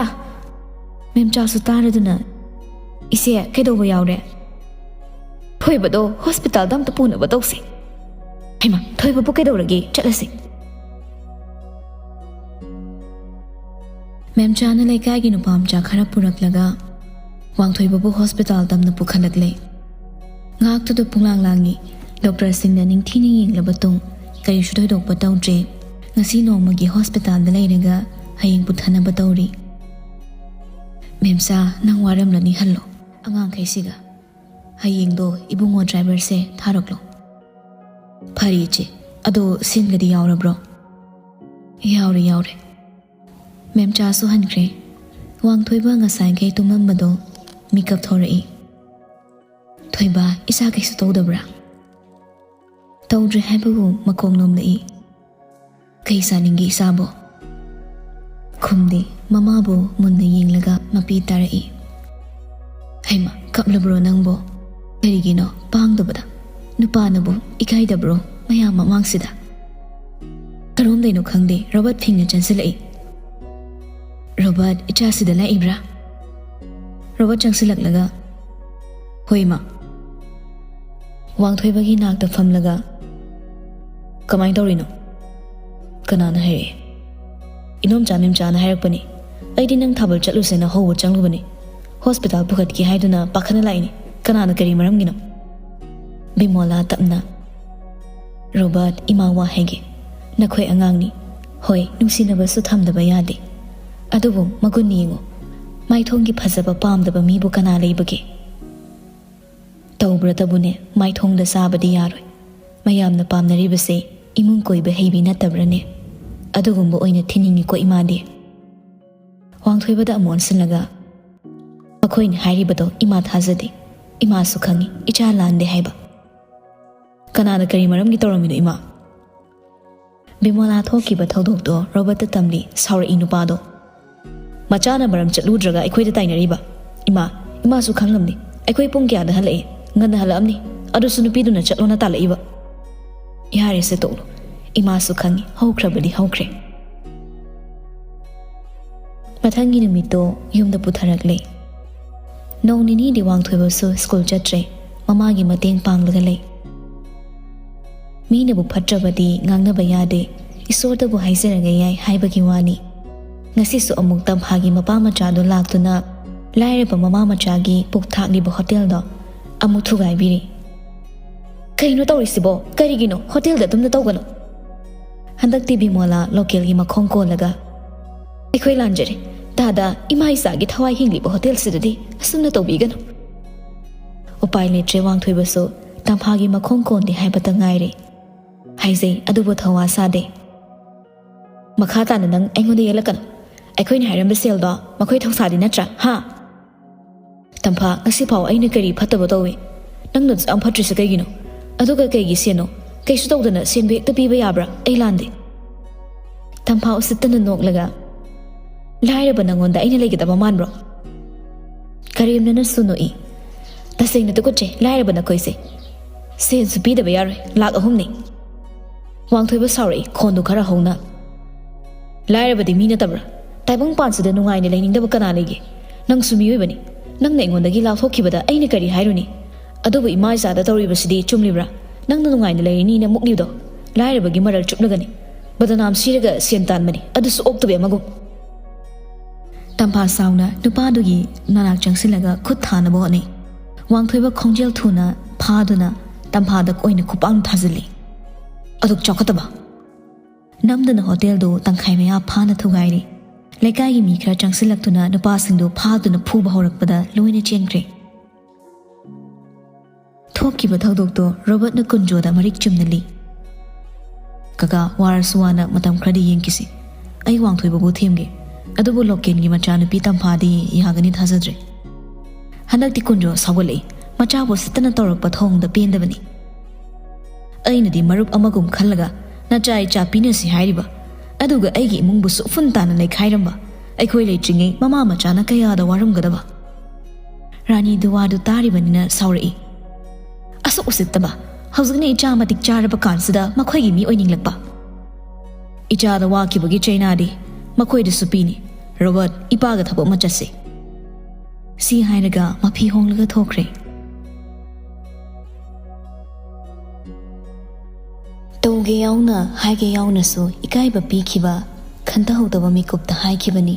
ꯃꯦꯝꯆꯥꯁꯨ ꯇꯥꯔꯗꯨꯅ, "ꯏꯆꯦ, ꯀꯩꯗꯧꯕ ꯌꯥꯎꯔꯦ?" "ꯊꯣꯏꯕꯗꯣ ꯍꯣꯁꯄꯤꯇꯥꯜꯗ ꯑꯝꯇ ꯄꯨꯅꯕ ꯇꯧꯁꯤ꯫" "ꯍꯩꯃꯥ, ꯊꯣꯏꯕꯕꯨ ꯀꯩꯗꯧꯔꯒꯦ? ꯆꯠꯂꯁꯤ꯫" ꯃꯦꯝꯆꯥꯅ ꯂꯩꯀꯥꯏꯒꯤ ꯅꯨꯄꯥ ꯃꯆꯥ ꯈꯔ ꯄꯨꯔꯛꯂꯒ ꯋꯥꯡꯊꯣꯏꯕꯕꯨ ꯍꯣꯁꯄꯤꯇꯥꯜ ꯇꯝꯅ ꯄꯨꯈꯠꯂꯛꯂꯦ꯫ ꯉꯥꯏꯍꯥꯛꯇꯨꯗ ꯄꯨꯡꯂꯥꯡ ꯂꯥꯡꯉꯤ꯫ ꯗꯣꯛꯇꯔꯁꯤꯡꯅ ꯅꯤꯡꯊꯤꯅ ꯌꯦꯡꯂꯕ ꯇꯨꯡ ꯀꯔꯤꯁꯨ ꯊꯣꯏꯗꯣꯛꯄ ꯇꯧꯗ꯭ꯔꯦ꯫ ꯉꯁꯤ ꯅꯣꯡꯃꯒꯤ ꯍꯣꯁꯄꯤꯇꯥꯜꯗ ꯂꯩꯔꯒ ꯍꯌꯦꯡ ꯄꯨꯊꯅꯕ ꯇꯧꯔꯤ꯫ "ꯃꯦꯝꯆꯥ, ꯅꯪ ꯋꯥꯔꯝꯂꯅꯤ, ꯍꯜꯂꯣ꯫ ꯑꯉꯥꯡꯈꯩꯁꯤꯒ ꯍꯌꯦꯡꯗꯣ ꯏꯕꯨꯡꯉꯣ ꯗ꯭ꯔꯥꯏꯚꯔꯁꯦ ꯊꯥꯔꯛꯂꯣ꯫" "ꯐꯔꯦ ꯏꯆꯦ, ꯑꯗꯣ ꯁꯤꯟꯒꯗꯤ ꯌꯥꯎꯔꯕ꯭ꯔꯣ?" "ꯌꯥꯎꯔꯦ, ꯌꯥꯎꯔꯦ꯫" ꯃꯦꯝꯆꯥꯁꯨ ꯍꯟꯈ꯭ꯔꯦ꯫ ꯋꯥꯡꯊꯣꯏꯕ ꯉꯁꯥꯏꯈꯩ ꯇꯨꯝꯃꯝꯕꯗꯣ ꯃꯤꯀꯞ ꯊꯣꯔꯛꯏ꯫ "ꯊꯣꯏꯕ, ꯏꯆꯥ ꯀꯩꯁꯨ ꯇꯧꯗꯕ꯭ꯔꯥ?" "ꯇꯧꯗ꯭ꯔꯦ ꯍꯥꯏꯕꯕꯨ ꯃꯈꯣꯡ ꯅꯣꯝꯂꯛꯏ꯫ ꯀꯩ ꯆꯥꯅꯤꯡꯒꯦ ꯏꯆꯥꯕꯣ?" ꯈꯨꯝꯗꯦ꯫ ꯃꯃꯥꯕꯨ ꯃꯨꯟꯅ ꯌꯦꯡꯂꯒ ꯃꯄꯤ ꯇꯥꯔꯛꯏ꯫ "ꯍꯩꯃ, ꯀꯞꯂꯕ꯭ꯔꯣ ꯅꯪꯕꯣ? ꯀꯔꯤꯒꯤꯅꯣ ꯄꯥꯡꯗꯕꯗ? ꯅꯨꯄꯥꯅꯕꯨ ꯏꯀꯥꯏꯗꯕ꯭ꯔꯣ ꯃꯌꯥꯝ ꯃꯃꯥꯡꯁꯤꯗ?" ꯀꯔꯣꯝꯗꯩꯅꯣ ꯈꯪꯗꯦ, ꯔꯣꯕꯔꯠ ꯐꯤꯡꯅ ꯆꯪꯁꯤꯜꯂꯛꯏ꯫ "ꯔꯣꯕꯔꯠ, ꯏꯆꯥꯁꯤꯗ ꯂꯥꯛꯏꯕ꯭ꯔꯥ?" ꯔꯣꯕꯔꯠ ꯆꯪꯁꯤꯜꯂꯛꯂꯒ, "ꯍꯣꯏ, ꯏꯃꯥ꯫" ꯋꯥꯡꯊꯣꯏꯕꯒꯤ ꯅꯥꯛꯇ ꯐꯝꯂꯒ, "ꯀꯃꯥꯏꯅ ꯇꯧꯔꯤꯅꯣ? ꯀꯅꯥꯅ ꯍꯥꯏꯔꯛꯏ?" "ꯏꯅꯣꯝꯆꯥ ꯃꯦꯝꯆꯥꯅ ꯍꯥꯏꯔꯛꯄꯅꯤ꯫ ꯑꯩꯗꯤ ꯅꯪ ꯊꯥꯕꯜ ꯆꯠꯂꯨꯁꯦꯅ ꯍꯧꯕ ꯆꯪꯂꯨꯕꯅꯤ꯫ ꯍꯣꯁꯄꯤꯇꯥꯜ ꯄꯨꯈꯠꯀꯦ ꯍꯥꯏꯗꯨꯅ ꯄꯥꯈꯠꯅ ꯂꯥꯛꯏꯅꯤ꯫ ꯀꯅꯥꯅ ꯀꯔꯤ ꯃꯔꯝꯒꯤꯅꯣ?" ꯕꯤꯃꯣꯂꯥ ꯇꯞꯅ, "ꯔꯣꯕꯔꯠ, ꯏꯃꯥ ꯋꯥ ꯍꯥꯏꯒꯦ꯫ ꯅꯈꯣꯏ ꯑꯉꯥꯡꯅꯤ꯫ ꯍꯣꯏ, ꯅꯨꯡꯁꯤꯅꯕꯁꯨ ꯊꯝꯗꯕ ꯌꯥꯗꯦ꯫ ꯑꯗꯨꯕꯨ ꯃꯒꯨꯟ ꯌꯦꯡꯉꯨ꯫ ꯃꯥꯏꯊꯣꯡꯒꯤ ꯐꯖꯕ ꯄꯥꯝꯗꯕ ꯃꯤꯕꯨ ꯀꯅꯥ ꯂꯩꯕꯒꯦ? ꯇꯧꯕ꯭ꯔꯇꯕꯨꯅꯦ, ꯃꯥꯏꯊꯣꯡꯗ ꯆꯥꯕꯗꯤ ꯌꯥꯔꯣꯏ꯫ ꯃꯌꯥꯝꯅ ꯄꯥꯝꯅꯔꯤꯕꯁꯦ ꯏꯃꯨꯡ ꯀꯣꯏꯕ ꯍꯩꯕꯤ ꯅꯠꯇꯕ꯭ꯔꯅꯦ? ꯑꯗꯨꯒꯨꯝꯕ ꯑꯣꯏꯅ ꯊꯤꯅꯤꯡꯉꯤꯀꯣ ꯏꯃꯥꯗꯤ꯫" ꯋꯥꯡꯊꯣꯏꯕꯗ ꯑꯃꯨꯛ ꯑꯣꯟꯁꯤꯜꯂꯒ, "ꯃꯈꯣꯏꯅ ꯍꯥꯏꯔꯤꯕꯗꯣ ꯏꯃꯥ ꯊꯥꯖꯗꯦ, ꯏꯃꯥꯁꯨ ꯈꯪꯉꯤ ꯏꯆꯥ ꯂꯥꯟꯗꯦ ꯍꯥꯏꯕ꯫" "ꯀꯅꯥꯅ ꯀꯔꯤ ꯃꯔꯝꯒꯤ ꯇꯧꯔꯝꯃꯤꯅꯣ ꯏꯃꯥ?" ꯕꯤꯃꯣꯂꯥ ꯊꯣꯛꯈꯤꯕ ꯊꯧꯗꯣꯛꯇꯣ ꯔꯣꯕꯔꯠꯇ ꯇꯝꯂꯤ꯫ ꯁꯥꯎꯔꯛꯏ ꯅꯨꯄꯥꯗꯣ꯫ "ꯃꯆꯥꯅ ꯃꯔꯝ ꯆꯠꯂꯨꯗ꯭ꯔꯒ ꯑꯩꯈꯣꯏꯗ ꯇꯥꯏꯅꯔꯤꯕ? ꯏꯃꯥ, ꯏꯃꯥꯁꯨ ꯈꯪꯂꯝꯅꯤ꯫ ꯑꯩꯈꯣꯏ ꯄꯨꯡ ꯀꯌꯥꯗ ꯍꯜꯂꯛꯏ? ꯉꯟꯅ ꯍꯜꯂꯛꯑꯝꯅꯤ꯫ ꯑꯗꯨꯁꯨ ꯅꯨꯄꯤꯗꯨꯅ ꯆꯠꯂꯣꯅ ꯇꯥꯜꯂꯛꯏꯕ꯫" "ꯌꯥꯔꯦꯁꯦ ꯇꯣꯛꯂꯣ꯫ ꯏꯃꯥꯁꯨ ꯈꯪꯉꯤ, ꯍꯧꯈ꯭ꯔꯕꯗꯤ ꯍꯧꯈ꯭ꯔꯦ꯫" ꯃꯊꯪꯒꯤ ꯅꯨꯃꯤꯠꯇꯣ ꯌꯨꯝꯗ ꯄꯨꯊꯔꯛꯂꯦ꯫ ꯅꯣꯡ ꯅꯤꯅꯤꯗꯤ ꯋꯥꯡꯊꯣꯏꯕꯁꯨ ꯁ꯭ꯀꯨꯜ ꯆꯠꯇ꯭ꯔꯦ꯫ ꯃꯃꯥꯒꯤ ꯃꯇꯦꯡ ꯄꯥꯡꯂꯒ ꯂꯩ꯫ ꯃꯤꯅꯕꯨ ꯐꯠꯇ꯭ꯔꯕꯗꯤ ꯉꯥꯡꯅꯕ ꯌꯥꯗꯦ, ꯏꯁꯣꯔꯗꯕꯨ ꯍꯥꯏꯖꯔꯒ ꯌꯥꯏ ꯍꯥꯏꯕꯒꯤ ꯋꯥꯅꯤ꯫ ꯉꯁꯤꯁꯨ ꯑꯃꯨꯛ ꯇꯝꯐꯥꯒꯤ ꯃꯄꯥ ꯃꯆꯥꯗꯣ ꯂꯥꯛꯇꯨꯅ ꯂꯥꯏꯔꯕ ꯃꯃꯥ ꯃꯆꯥꯒꯤ ꯄꯨꯛ ꯊꯥꯛꯂꯤꯕ ꯍꯣꯇꯦꯜꯗꯣ ꯑꯃꯨꯛ ꯊꯨꯒꯥꯏꯕꯤꯔꯤ꯫ "ꯀꯩꯅꯣ ꯇꯧꯔꯤꯁꯤꯕꯣ? ꯀꯔꯤꯒꯤꯅꯣ? ꯍꯣꯇꯦꯜꯗ ꯑꯗꯨꯝꯅ ꯇꯧꯒꯅꯨ!" ꯍꯟꯗꯛꯇꯤ ꯕꯤꯃꯣꯂꯥ ꯂꯣꯀꯦꯜꯒꯤ ꯃꯈꯣꯡ ꯀꯣꯜꯂꯒ, "ꯑꯩꯈꯣꯏ ꯂꯥꯟꯖꯔꯦ꯫ ꯇꯥꯗ, ꯏꯃꯥ ꯏꯆꯥꯒꯤ ꯊꯋꯥꯏ ꯍꯤꯡꯂꯤꯕ ꯍꯣꯇꯦꯜꯁꯤꯗꯗꯤ ꯑꯁꯨꯝꯅ ꯇꯧꯕꯤꯒꯅꯨ꯫" ꯎꯄꯥꯏ ꯂꯩꯇ꯭ꯔꯦ ꯋꯥꯡꯊꯣꯏꯕꯁꯨ, ꯇꯝꯐꯥꯒꯤ ꯃꯈꯣꯡ ꯀꯣꯟꯗꯦ ꯍꯥꯏꯕꯇ ꯉꯥꯏꯔꯦ꯫ ꯍꯥꯏꯖꯩ, ꯑꯗꯨꯕꯨ ꯊꯧꯋꯥ ꯁꯥꯗꯦ꯫ "ꯃꯈꯥ ꯇꯥꯅ ꯅꯪ ꯑꯩꯉꯣꯟꯗ ꯌꯦꯠꯂꯛꯀꯅꯨ꯫ ꯑꯩꯈꯣꯏꯅ ꯍꯥꯏꯔꯝꯕ ꯁꯦꯜꯗꯣ ꯃꯈꯣꯏ ꯊꯧꯁꯥꯗꯦ ꯅꯠꯇ꯭ꯔꯥ, ꯍꯥ?" "ꯇꯝꯐꯥ, ꯉꯁꯤꯐꯥꯎ ꯑꯩꯅ ꯀꯔꯤ ꯐꯠꯇꯕ ꯇꯧꯏ? ꯅꯪꯅ ꯑꯗꯨꯛ ꯌꯥꯝ ꯐꯠꯇ꯭ꯔꯤꯁꯦ ꯀꯩꯒꯤꯅꯣ? ꯑꯗꯨꯒ ꯀꯩꯒꯤ ꯁꯦꯟꯅꯣ? ꯀꯩꯁꯨ ꯇꯧꯗꯅ ꯁꯦꯟꯕꯨ ꯍꯦꯛꯇ ꯄꯤꯕ ꯌꯥꯕ꯭ꯔꯥ? ꯑꯩ ꯂꯥꯟꯗꯦ꯫" ꯇꯝꯐꯥ ꯎꯁꯤꯠꯇꯅ ꯅꯣꯛꯂꯒ, "ꯂꯥꯏꯔꯕ ꯅꯪꯉꯣꯟꯗ ꯑꯩꯅ ꯂꯩꯒꯗꯕ ꯃꯥꯟꯕ꯭ꯔꯣ?" ꯀꯔꯦꯝꯅꯅꯁꯨ ꯅꯣꯛꯏ꯫ "ꯇꯁꯦꯡꯅ ꯇꯨꯀꯠꯆꯩ, ꯂꯥꯏꯔꯕ ꯅꯈꯣꯏꯁꯦ꯫ ꯁꯦꯟꯁꯨ ꯄꯤꯗꯕ ꯌꯥꯔꯣꯏ, ꯂꯥꯛ ꯑꯍꯨꯝꯅꯤ꯫" ꯋꯥꯡꯊꯣꯏꯕ ꯁꯥꯎꯔꯛꯏ, ꯈꯣꯟꯗꯨ ꯈꯔ ꯍꯧꯅ꯫ "ꯂꯥꯏꯔꯕꯗꯤ ꯃꯤ ꯅꯠꯇꯕ꯭ꯔꯥ? ꯇꯥꯏꯕꯪ ꯄꯥꯟꯁꯤꯗ ꯅꯨꯡꯉꯥꯏꯅ ꯂꯩꯅꯤꯡꯗꯕ ꯀꯅꯥ ꯂꯩꯒꯦ? ꯅꯪꯁꯨ ꯃꯤꯑꯣꯏꯕꯅꯤ꯫ ꯅꯪꯅ ꯑꯩꯉꯣꯟꯗꯒꯤ ꯂꯥꯞꯊꯣꯛꯈꯤꯕꯗ ꯑꯩꯅ ꯀꯔꯤ ꯍꯥꯏꯔꯨꯅꯤ? ꯑꯗꯨꯕꯨ ꯏꯃꯥ ꯏꯆꯥꯗ ꯇꯧꯔꯤꯕꯁꯤꯗꯤ ꯆꯨꯝꯂꯤꯕ꯭ꯔꯥ? ꯅꯪꯅ ꯅꯨꯡꯉꯥꯏꯅ ꯂꯩꯔꯅꯤꯅ ꯃꯨꯛꯂꯤꯕꯗꯣ ꯂꯥꯏꯔꯕꯒꯤ ꯃꯔꯜ ꯆꯨꯞꯂꯒꯅꯤ꯫ ꯕꯗꯅꯥꯝ ꯁꯤꯔꯒ ꯁꯦꯟ ꯇꯥꯟꯕꯅꯤ, ꯑꯗꯨꯁꯨ ꯑꯣꯛꯇꯕꯤ ꯑꯃꯒꯨꯝ꯫" ꯇꯝꯐꯥ ꯁꯥꯎꯅ ꯅꯨꯄꯥꯗꯨꯒꯤ ꯅꯅꯥꯛ ꯆꯪꯁꯤꯜꯂꯒ ꯈꯨꯠ ꯊꯥꯅꯕ ꯍꯣꯠꯅꯩ꯫ ꯋꯥꯡꯊꯣꯏꯕ ꯈꯣꯡꯖꯦꯜ ꯊꯨꯅ ꯐꯥꯗꯨꯅ ꯇꯝꯐꯥꯗ ꯑꯣꯏꯅ ꯈꯨꯄꯥꯛꯅ ꯊꯥꯖꯤꯜꯂꯤ꯫ "ꯑꯗꯨꯛ ꯆꯥꯎꯈꯠꯇꯕ!" ꯅꯝꯗꯨꯅ ꯍꯣꯇꯦꯜꯗꯨ ꯇꯪꯈꯥꯏ ꯃꯌꯥ ꯐꯥꯅ ꯊꯨꯒꯥꯏꯔꯤ꯫ ꯂꯩꯀꯥꯏꯒꯤ ꯃꯤ ꯈꯔ ꯆꯪꯁꯤꯜꯂꯛꯇꯨꯅ ꯅꯨꯄꯥꯁꯤꯡꯗꯨ ꯐꯥꯗꯨꯅ ꯐꯨꯕ ꯍꯧꯔꯛꯄꯗ ꯂꯣꯏꯅ ꯆꯦꯟꯈ꯭ꯔꯦ꯫ ꯊꯣꯛꯈꯤꯕ ꯊꯧꯗꯣꯛꯇꯣ ꯔꯣꯕꯔꯠꯅ ꯀꯨꯟꯖꯣꯗ ꯃꯔꯤꯛ ꯆꯨꯝꯅ ꯂꯤ꯫ "ꯀꯀꯥ, ꯋꯥꯔꯁꯨ ꯋꯥꯅ ꯃꯇꯝ ꯈꯔꯗꯤ ꯌꯦꯡꯈꯤꯁꯤ꯫ ꯑꯩ ꯋꯥꯡꯊꯣꯏꯕꯕꯨ ꯊꯦꯝꯒꯦ꯫ ꯑꯗꯨꯕꯨ ꯂꯣꯀꯦꯜꯒꯤ ꯃꯆꯥꯅꯨꯄꯤ ꯇꯝꯐꯥꯗꯤ ꯌꯥꯒꯅꯤ ꯊꯥꯖꯗ꯭ꯔꯦ꯫ ꯍꯟꯗꯛꯇꯤ ꯀꯨꯟꯖꯣ ꯁꯥꯎꯒꯠꯂꯛꯏ꯫ ꯃꯆꯥꯕꯨ ꯎꯁꯤꯠꯇꯅ ꯇꯧꯔꯛꯄ ꯊꯧꯑꯣꯡꯗ ꯄꯦꯟꯗꯕꯅꯤ꯫ ꯑꯩꯅꯗꯤ ꯃꯔꯨꯞ ꯑꯃꯒꯨꯝ ꯈꯜꯂꯒ ꯅꯆꯥ ꯏꯆꯥ ꯄꯤꯅꯁꯤ ꯍꯥꯏꯔꯤꯕ, ꯑꯗꯨꯒ ꯑꯩꯒꯤ ꯏꯃꯨꯡꯕꯨ ꯁꯨꯛꯐꯨꯟ ꯇꯥꯅ ꯅꯩꯈꯥꯏꯔꯝꯕ꯫ ꯑꯩꯈꯣꯏ ꯂꯩꯇ꯭ꯔꯤꯉꯩ ꯃꯃꯥ ꯃꯆꯥꯅ ꯀꯌꯥꯗ ꯋꯥꯔꯝꯒꯗꯕ꯫" ꯔꯥꯅꯤꯗꯨ ꯋꯥꯗꯨ ꯇꯥꯔꯤꯕꯅꯤꯅ ꯁꯥꯎꯔꯛꯏ꯫ "ꯑꯁꯨꯛ ꯎꯁꯤꯠꯇꯕ! ꯍꯧꯖꯤꯛꯅ ꯏꯆꯥ ꯃꯇꯤꯛ ꯆꯥꯔꯕ ꯀꯥꯟꯁꯤꯗ ꯃꯈꯣꯏꯒꯤ ꯃꯤ ꯑꯣꯏꯅꯤꯡꯂꯛꯄ꯫ ꯏꯆꯥꯗ ꯋꯥꯈꯤꯕꯒꯤ ꯆꯩꯅꯥꯗꯤ ꯃꯈꯣꯏꯗꯁꯨ ꯄꯤꯅꯤ꯫ ꯔꯣꯕꯔꯠ, ꯏꯄꯥꯒ ꯊꯕꯛ ꯑꯃ ꯆꯠꯁꯤ꯫" ꯁꯤ ꯍꯥꯏꯔꯒ ꯃꯐꯤ ꯍꯣꯡꯂꯒ ꯊꯣꯛꯈ꯭ꯔꯦ꯫ ꯇꯧꯒꯦ ꯌꯥꯎꯅ ꯍꯥꯏꯒꯦ ꯌꯥꯎꯅꯁꯨ ꯏꯀꯥꯏꯕ ꯄꯤꯈꯤꯕ, ꯈꯟꯊꯍꯧꯗꯕ ꯃꯤꯀꯨꯞꯇ ꯍꯥꯏꯈꯤꯕꯅꯤ꯫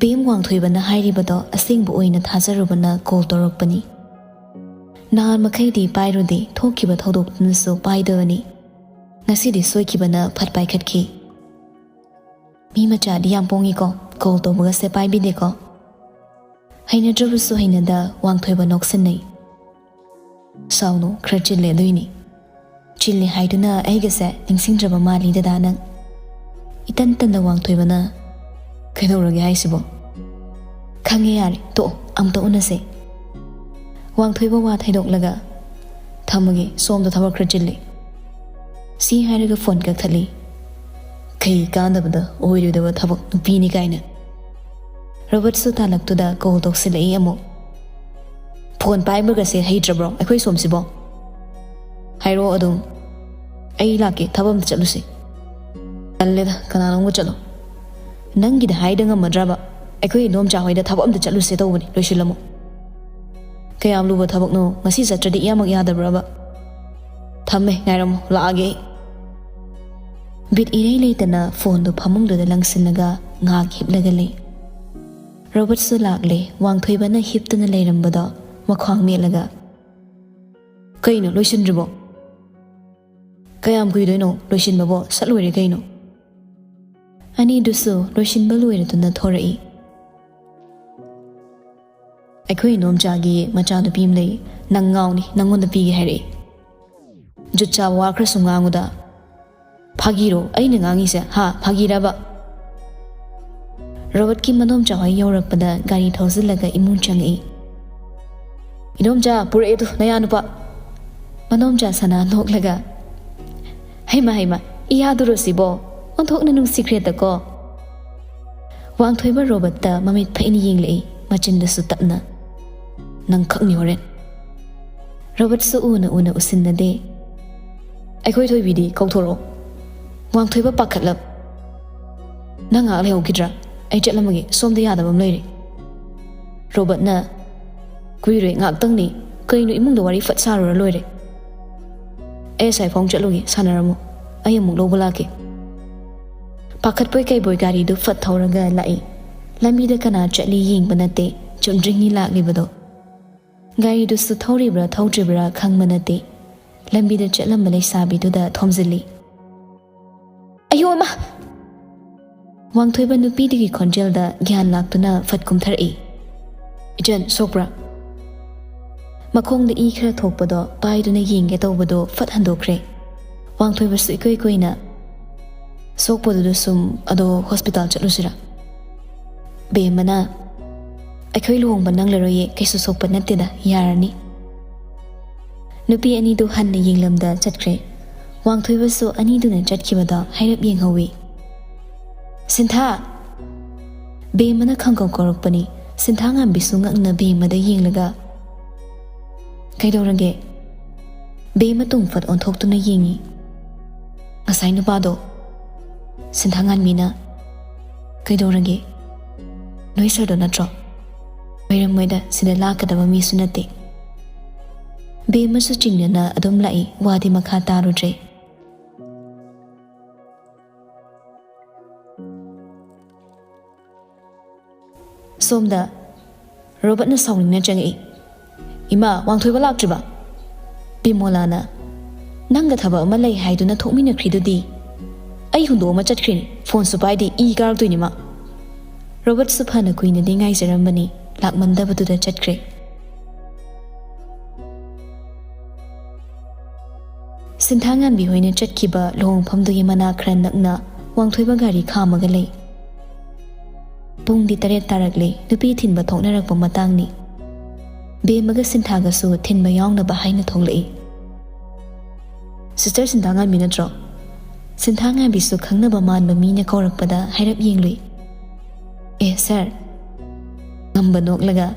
ꯕꯦꯝ ꯋꯥꯡꯊꯣꯏꯕꯅ ꯍꯥꯏꯔꯤꯕꯗꯣ ꯑꯁꯦꯡꯕ ꯑꯣꯏꯅ ꯊꯥꯖꯔꯨꯕꯅ ꯀꯣꯜ ꯇꯧꯔꯛꯄꯅꯤ꯫ ꯅꯍꯥꯟ ꯃꯈꯩꯗꯤ ꯄꯥꯏꯔꯨꯗꯦ, ꯊꯣꯛꯈꯤꯕ ꯊꯧꯗꯣꯛꯇꯨꯅꯁꯨ ꯄꯥꯏꯗꯕꯅꯤ꯫ ꯉꯁꯤꯗꯤ ꯁꯣꯏꯈꯤꯕꯅ ꯐꯠ ꯄꯥꯏꯈꯠꯈꯤ꯫ "ꯃꯤ ꯃꯆꯥꯗꯤ ꯌꯥꯝ ꯄꯣꯡꯉꯤꯀꯣ, ꯀꯣꯜ ꯇꯧꯕꯒꯁꯦ ꯄꯥꯏꯕꯤꯗꯦꯀꯣ?" ꯍꯩꯅꯗ꯭ꯔꯕꯁꯨ ꯍꯩꯅꯗ ꯋꯥꯡꯊꯣꯏꯕ ꯅꯣꯛꯁꯤꯟꯅꯩ꯫ "ꯁꯥꯎꯅꯨ, ꯈꯔ ꯆꯤꯜꯂꯦ ꯑꯗꯨꯏꯅꯤ꯫ ꯆꯤꯜꯂꯦ ꯍꯥꯏꯗꯨꯅ ꯑꯩꯒꯁꯦ ꯅꯤꯡꯁꯤꯡꯗ꯭ꯔꯕ ꯃꯥꯜꯂꯤ ꯗꯗꯥ ꯅꯪ꯫ ꯏꯇꯟ ꯇꯟꯅ ꯋꯥꯡꯊꯣꯏꯕꯅ, "ꯀꯩꯗꯧꯔꯒꯦ ꯍꯥꯏꯁꯤꯕꯣ?" "ꯈꯪꯉꯦ, ꯌꯥꯔꯦ, ꯇꯣꯛꯑꯣ, ꯑꯃꯨꯛꯇ ꯎꯅꯁꯦ꯫" ꯋꯥꯡꯊꯣꯏꯕ ꯋꯥ ꯊꯩꯗꯣꯛꯂꯒ, "ꯊꯝꯃꯒꯦ, ꯁꯣꯝꯗ ꯊꯕꯛ ꯈꯔ ꯆꯤꯜꯂꯦ꯫" ꯁꯤ ꯍꯥꯏꯔꯒ ꯐꯣꯟ ꯀꯛꯊꯠꯂꯤ꯫ "ꯀꯩ ꯀꯥꯟꯗꯕꯗ ꯑꯣꯏꯔꯣꯏꯗꯕ ꯊꯕꯛ, ꯅꯨꯄꯤꯅꯤ ꯀꯥꯏꯅ꯫" ꯔꯣꯕꯔꯠꯁꯨ ꯇꯥꯂꯛꯇꯨꯗ ꯀꯣꯜ ꯇꯧꯁꯤꯜꯂꯛꯏ ꯑꯃꯨꯛ꯫ "ꯐꯣꯟ ꯄꯥꯏꯕꯒꯁꯦ ꯍꯩꯇ꯭ꯔꯕ꯭ꯔꯣ ꯑꯩꯈꯣꯏ ꯁꯣꯝꯁꯤꯕꯣ?" "ꯍꯥꯏꯔꯛꯑꯣ ꯑꯗꯨꯝ꯫ ꯑꯩ ꯂꯥꯛꯀꯦ, ꯊꯕꯛ ꯑꯝꯇ ꯆꯠꯂꯨꯁꯦ꯫" "ꯇꯜꯂꯦꯗ, ꯀꯅꯥꯅꯣꯝꯒ ꯆꯠꯂꯣ꯫" "ꯅꯪꯒꯤꯗ ꯍꯥꯏꯗ ꯉꯝꯃꯗ꯭ꯔꯕ? ꯑꯩꯈꯣꯏ ꯏꯗꯣꯝꯆꯥ ꯍꯣꯏꯗ ꯊꯕꯛ ꯑꯝꯇ ꯆꯠꯂꯨꯁꯦ ꯇꯧꯕꯅꯤ, ꯂꯣꯏꯁꯤꯜꯂꯝꯃꯣ꯫" "ꯀꯌꯥꯝ ꯂꯨꯕ ꯊꯕꯛꯅꯣ? ꯉꯁꯤ ꯆꯠꯇ꯭ꯔꯗꯤ ꯏꯌꯥꯃꯛ ꯌꯥꯗꯕ꯭ꯔꯕ?" "ꯊꯝꯃꯦ, ꯉꯥꯏꯔꯝꯃꯣ, ꯂꯥꯛꯑꯒꯦ ꯑꯩ꯫" ꯕꯤꯠ ꯏꯔꯩ ꯂꯩꯇꯅ ꯐꯣꯟꯗꯨ ꯐꯃꯨꯡꯗꯨꯗ ꯂꯪꯁꯤꯜꯂꯒ ꯉꯥꯏꯍꯥꯛ ꯍꯤꯞꯂꯒ ꯂꯩ꯫ ꯔꯣꯕꯔꯠꯁꯨ ꯂꯥꯛꯂꯦ꯫ ꯋꯥꯡꯊꯣꯏꯕꯅ ꯍꯤꯞꯇꯨꯅ ꯂꯩꯔꯝꯕꯗꯣ ꯃꯈ꯭ꯋꯥꯡ ꯃꯦꯠꯂꯒ, "ꯀꯩꯅꯣ, ꯂꯣꯏꯁꯤꯟꯗ꯭ꯔꯤꯕꯣ?" "ꯀꯌꯥꯝ ꯀꯨꯏꯗꯣꯏꯅꯣ ꯂꯣꯏꯁꯤꯟꯕꯕꯣ? ꯁꯠ ꯂꯣꯏꯔꯦ ꯀꯩꯅꯣ꯫" ꯑꯅꯤꯗꯨꯁꯨ ꯂꯣꯏꯁꯤꯟꯕ ꯂꯣꯏꯔꯗꯨꯅ ꯊꯣꯔꯛꯏ꯫ "ꯑꯩꯈꯣꯏ ꯏꯗꯣꯝꯆꯥꯒꯤ ꯃꯆꯥꯅꯨꯄꯤ ꯑꯃ ꯂꯩ, ꯅꯪ ꯉꯥꯎꯅꯤ, ꯅꯪꯉꯣꯟꯗ ꯄꯤꯒꯦ ꯍꯥꯏꯔꯛꯏ꯫" "ꯖꯨꯠ ꯆꯥꯕ ꯋꯥ ꯈꯔꯁꯨ ꯉꯥꯡꯉꯨꯗ꯫" "ꯐꯥꯒꯤꯔꯣ ꯑꯩꯅ ꯉꯥꯡꯉꯤꯁꯦ, ꯍꯥ? ꯐꯥꯒꯤꯔꯕ?" ꯔꯣꯕꯔꯠꯀꯤ ꯃꯗꯣꯝꯆꯥ ꯍꯣꯏ ꯌꯧꯔꯛꯄꯗ ꯒꯥꯔꯤ ꯊꯧꯖꯤꯜꯂꯒ ꯏꯃꯨꯡ ꯆꯪꯉꯛꯏ꯫ "ꯏꯗꯣꯝꯆꯥ, ꯄꯨꯔꯛꯑꯦ ꯇꯨ ꯅꯌꯥ ꯅꯨꯄꯥ꯫" ꯃꯗꯣꯝꯆꯥ ꯁꯅꯥ ꯅꯣꯛꯂꯒ, "ꯍꯩꯃ, ꯍꯩꯃ, ꯏꯌꯥꯗꯨꯔꯣ ꯁꯤꯕꯣ? ꯑꯣꯟꯊꯣꯛꯅ ꯅꯨꯡꯁꯤꯈ꯭ꯔꯦꯗꯀꯣ꯫" ꯋꯥꯡꯊꯣꯏꯕ ꯔꯣꯕꯔꯠꯇ ꯃꯃꯤꯠ ꯐꯩꯅ ꯌꯦꯡꯂꯛꯏ, ꯃꯆꯤꯟꯗꯁꯨ ꯇꯞꯅ, "ꯅꯪ ꯈꯛꯅꯤ ꯍꯣꯔꯦꯟ꯫" ꯔꯣꯕꯔꯠꯁꯨ ꯎꯅ ꯎꯅ ꯎꯁꯤꯟꯅꯗꯦ꯫ "ꯑꯩꯈꯣꯏ ꯊꯣꯏꯕꯤꯗꯤ ꯀꯧꯊꯣꯔꯛꯑꯣ꯫" ꯋꯥꯡꯊꯣꯏꯕ ꯄꯥꯈꯠꯂꯞ, "ꯅꯪ ꯉꯥꯏꯍꯥꯛ ꯂꯩꯍꯧꯈꯤꯗ꯭ꯔꯥ? ꯑꯩ ꯆꯠꯂꯝꯃꯒꯦ, ꯁꯣꯝꯗ ꯌꯥꯗꯕ ꯑꯃ ꯂꯩꯔꯦ꯫" ꯔꯣꯕꯔꯠꯅ, "ꯀꯨꯏꯔꯣꯏ, ꯉꯥꯛꯇꯪꯅꯤ꯫ ꯀꯩꯅꯣ, ꯏꯃꯨꯡꯗ ꯋꯥꯔꯤ ꯐꯠ ꯁꯥꯔꯨꯔ ꯂꯣꯏꯔꯦ꯫" "ꯑꯩ ꯑꯁꯥꯏ ꯐꯥꯎ ꯆꯠꯂꯨꯒꯦ, ꯁꯥꯟꯅꯔꯝꯃꯣ꯫ ꯑꯩ ꯑꯃꯨꯛ ꯂꯧꯕ ꯂꯥꯛꯀꯦ꯫" ꯄꯥꯈꯠꯄꯣꯏ ꯀꯩꯕꯣꯏ ꯒꯥꯔꯤꯗꯨ ꯐꯠ ꯊꯧꯔꯒ ꯂꯥꯛꯏ꯫ ꯂꯝꯕꯤꯗ ꯀꯅꯥ ꯆꯠꯂꯤ ꯌꯦꯡꯕ ꯅꯠꯇꯦ, ꯆꯨꯝꯗ꯭ꯔꯤꯡꯅꯤ ꯂꯥꯛꯂꯤꯕꯗꯣ꯫ ꯒꯥꯔꯤꯗꯨꯁꯨ ꯊꯧꯔꯤꯕ꯭ꯔꯥ ꯊꯧꯗ꯭ꯔꯤꯕ꯭ꯔꯥ ꯈꯪꯕ ꯅꯠꯇꯦ꯫ ꯂꯝꯕꯤꯗ ꯆꯠꯂꯝꯕ ꯂꯩꯁꯥꯕꯤꯗꯨꯗ ꯊꯣꯝꯖꯤꯜꯂꯤ꯫ "ꯑꯌꯣ ꯑꯃ!" ꯋꯥꯡꯊꯣꯏꯕ ꯅꯨꯄꯤꯗꯨꯒꯤ ꯈꯣꯟꯖꯦꯜꯗ ꯒ꯭ꯌꯥꯟ ꯂꯥꯛꯇꯨꯅ ꯐꯠ ꯀꯨꯝꯊꯔꯛꯏ꯫ "ꯏꯆꯟ, ꯁꯣꯛꯄ꯭ꯔꯥ?" ꯃꯈꯣꯡꯗ ꯏ ꯈꯔ ꯊꯣꯛꯄꯗꯣ ꯄꯥꯏꯗꯨꯅ ꯌꯦꯡꯒꯦ ꯇꯧꯕꯗꯣ ꯐꯠ ꯍꯟꯗꯣꯛꯈ꯭ꯔꯦ꯫ ꯋꯥꯡꯊꯣꯏꯕꯁꯨ ꯏꯀꯨꯏ ꯀꯨꯏꯅ, "ꯁꯣꯛꯄꯗꯨꯗ ꯁꯨꯝ, ꯑꯗꯣ ꯍꯣꯁꯄꯤꯇꯥꯜ ꯆꯠꯂꯨꯁꯤꯔꯥ?" ꯕꯦꯝꯃꯅ, "ꯑꯩꯈꯣꯏ ꯂꯨꯍꯣꯡꯕ ꯅꯪꯂꯔꯣꯏꯌꯦ, ꯀꯩꯁꯨ ꯁꯣꯛꯄ ꯅꯠꯇꯦꯗ, ꯌꯥꯔꯅꯤ꯫" ꯅꯨꯄꯤ ꯑꯅꯤꯗꯨ ꯍꯟꯅ ꯌꯦꯡꯂꯝꯗ ꯆꯠꯈ꯭ꯔꯦ꯫ ꯋꯥꯡꯊꯣꯏꯕꯁꯨ ꯑꯅꯤꯗꯨꯅ ꯆꯠꯈꯤꯕꯗ ꯍꯥꯏꯔꯞ ꯌꯦꯡꯍꯧꯏ꯫ "ꯁꯤꯟꯊꯥ!" ꯕꯦꯝꯃꯅ ꯈꯪꯀꯧ ꯀꯧꯔꯛꯄꯅꯤ꯫ ꯁꯤꯟꯊꯥꯉꯥꯟꯕꯤꯁꯨ ꯉꯛꯅ ꯕꯦꯝꯃꯗ ꯌꯦꯡꯂꯒ, "ꯀꯩꯗꯧꯔꯒꯦ?" ꯕꯦꯝꯃ ꯇꯨꯡ ꯐꯠ ꯑꯣꯟꯊꯣꯛꯇꯨꯅ ꯌꯦꯡꯏ꯫ "ꯉꯁꯥꯏ ꯅꯨꯄꯥꯗꯣ꯫" ꯁꯤꯟꯊꯥꯉꯥꯟꯕꯤꯅ, "ꯀꯩꯗꯧꯔꯒꯦ? ꯅꯣꯏ ꯁꯥꯔꯗꯣ ꯅꯠꯇ꯭ꯔꯣ? ꯑꯣꯏꯔꯝꯃꯣꯏꯗ, ꯁꯤꯗ ꯂꯥꯛꯀꯗꯕ ꯃꯤꯁꯨ ꯅꯠꯇꯦ꯫" ꯕꯦꯝꯃꯁꯨ ꯆꯤꯡꯅꯅ ꯑꯗꯨꯝ ꯂꯥꯛꯏ, ꯋꯥꯗꯤ ꯃꯈꯥ ꯇꯥꯔꯨꯗ꯭ꯔꯦ꯫ ꯁꯣꯝꯗ ꯔꯣꯕꯔꯠꯅ ꯁꯥꯎꯅꯤꯡꯅ ꯆꯪꯉꯛꯏ꯫ "ꯏꯃꯥ, ꯋꯥꯡꯊꯣꯏꯕ ꯂꯥꯛꯇ꯭ꯔꯤꯕ?" ꯕꯤꯃꯣꯂꯥꯅ, "ꯅꯪꯒ ꯊꯕꯛ ꯑꯃ ꯂꯩ ꯍꯥꯏꯗꯨꯅ ꯊꯣꯛꯃꯤꯟꯅꯈ꯭ꯔꯤꯗꯨꯗꯤ?" "ꯑꯩ ꯍꯨꯟꯗꯣꯛꯑꯃ ꯆꯠꯈ꯭ꯔꯤꯅꯤ, ꯐꯣꯟꯁꯨ ꯄꯥꯏꯗꯦ, ꯏ ꯀꯥꯔꯛꯇꯣꯏꯅꯤ ꯃꯥ꯫" ꯔꯣꯕꯔꯠꯁꯨ ꯐꯅ ꯀꯨꯏꯅꯗꯤ ꯉꯥꯏꯖꯔꯝꯕꯅꯤ, ꯂꯥꯛꯃꯟꯗꯕꯗꯨꯗ ꯆꯠꯈ꯭ꯔꯦ꯫ ꯁꯤꯟꯊꯥꯉꯥꯟꯕꯤ ꯍꯣꯏꯅ ꯆꯠꯈꯤꯕ ꯂꯨꯍꯣꯡꯐꯝꯗꯨꯒꯤ ꯃꯅꯥꯛ ꯈꯔ ꯅꯛꯅ ꯋꯥꯡꯊꯣꯏꯕ ꯒꯥꯔꯤ ꯈꯥꯝꯃꯒ ꯂꯩ꯫ ꯄꯨꯡꯗꯤ ꯇꯔꯦꯠ ꯇꯥꯔꯛꯂꯦ, ꯅꯨꯄꯤ ꯊꯤꯟꯕ ꯊꯣꯛꯅꯔꯛꯄ ꯃꯇꯥꯡꯅꯤ꯫ ꯕꯦꯝꯃꯒ ꯁꯤꯟꯊꯥꯒꯁꯨ ꯊꯤꯟꯕ ꯌꯥꯎꯅꯕ ꯍꯥꯏꯅ ꯊꯣꯛꯂꯛꯏ꯫ "ꯁꯤꯁꯇꯔ ꯁꯤꯟꯊꯥꯉꯥꯟꯕꯤ ꯅꯠꯇ꯭ꯔꯣ?" ꯁꯤꯟꯊꯥꯉꯥꯟꯕꯤꯁꯨ ꯈꯪꯅꯕ ꯃꯥꯟꯕ ꯃꯤꯅ ꯀꯧꯔꯛꯄꯗ ꯍꯥꯏꯔꯞ ꯌꯦꯡꯂꯨꯏ꯫ "ꯑꯦ ꯁꯥꯔ꯫" ꯉꯝꯕ ꯅꯣꯛꯂꯒ,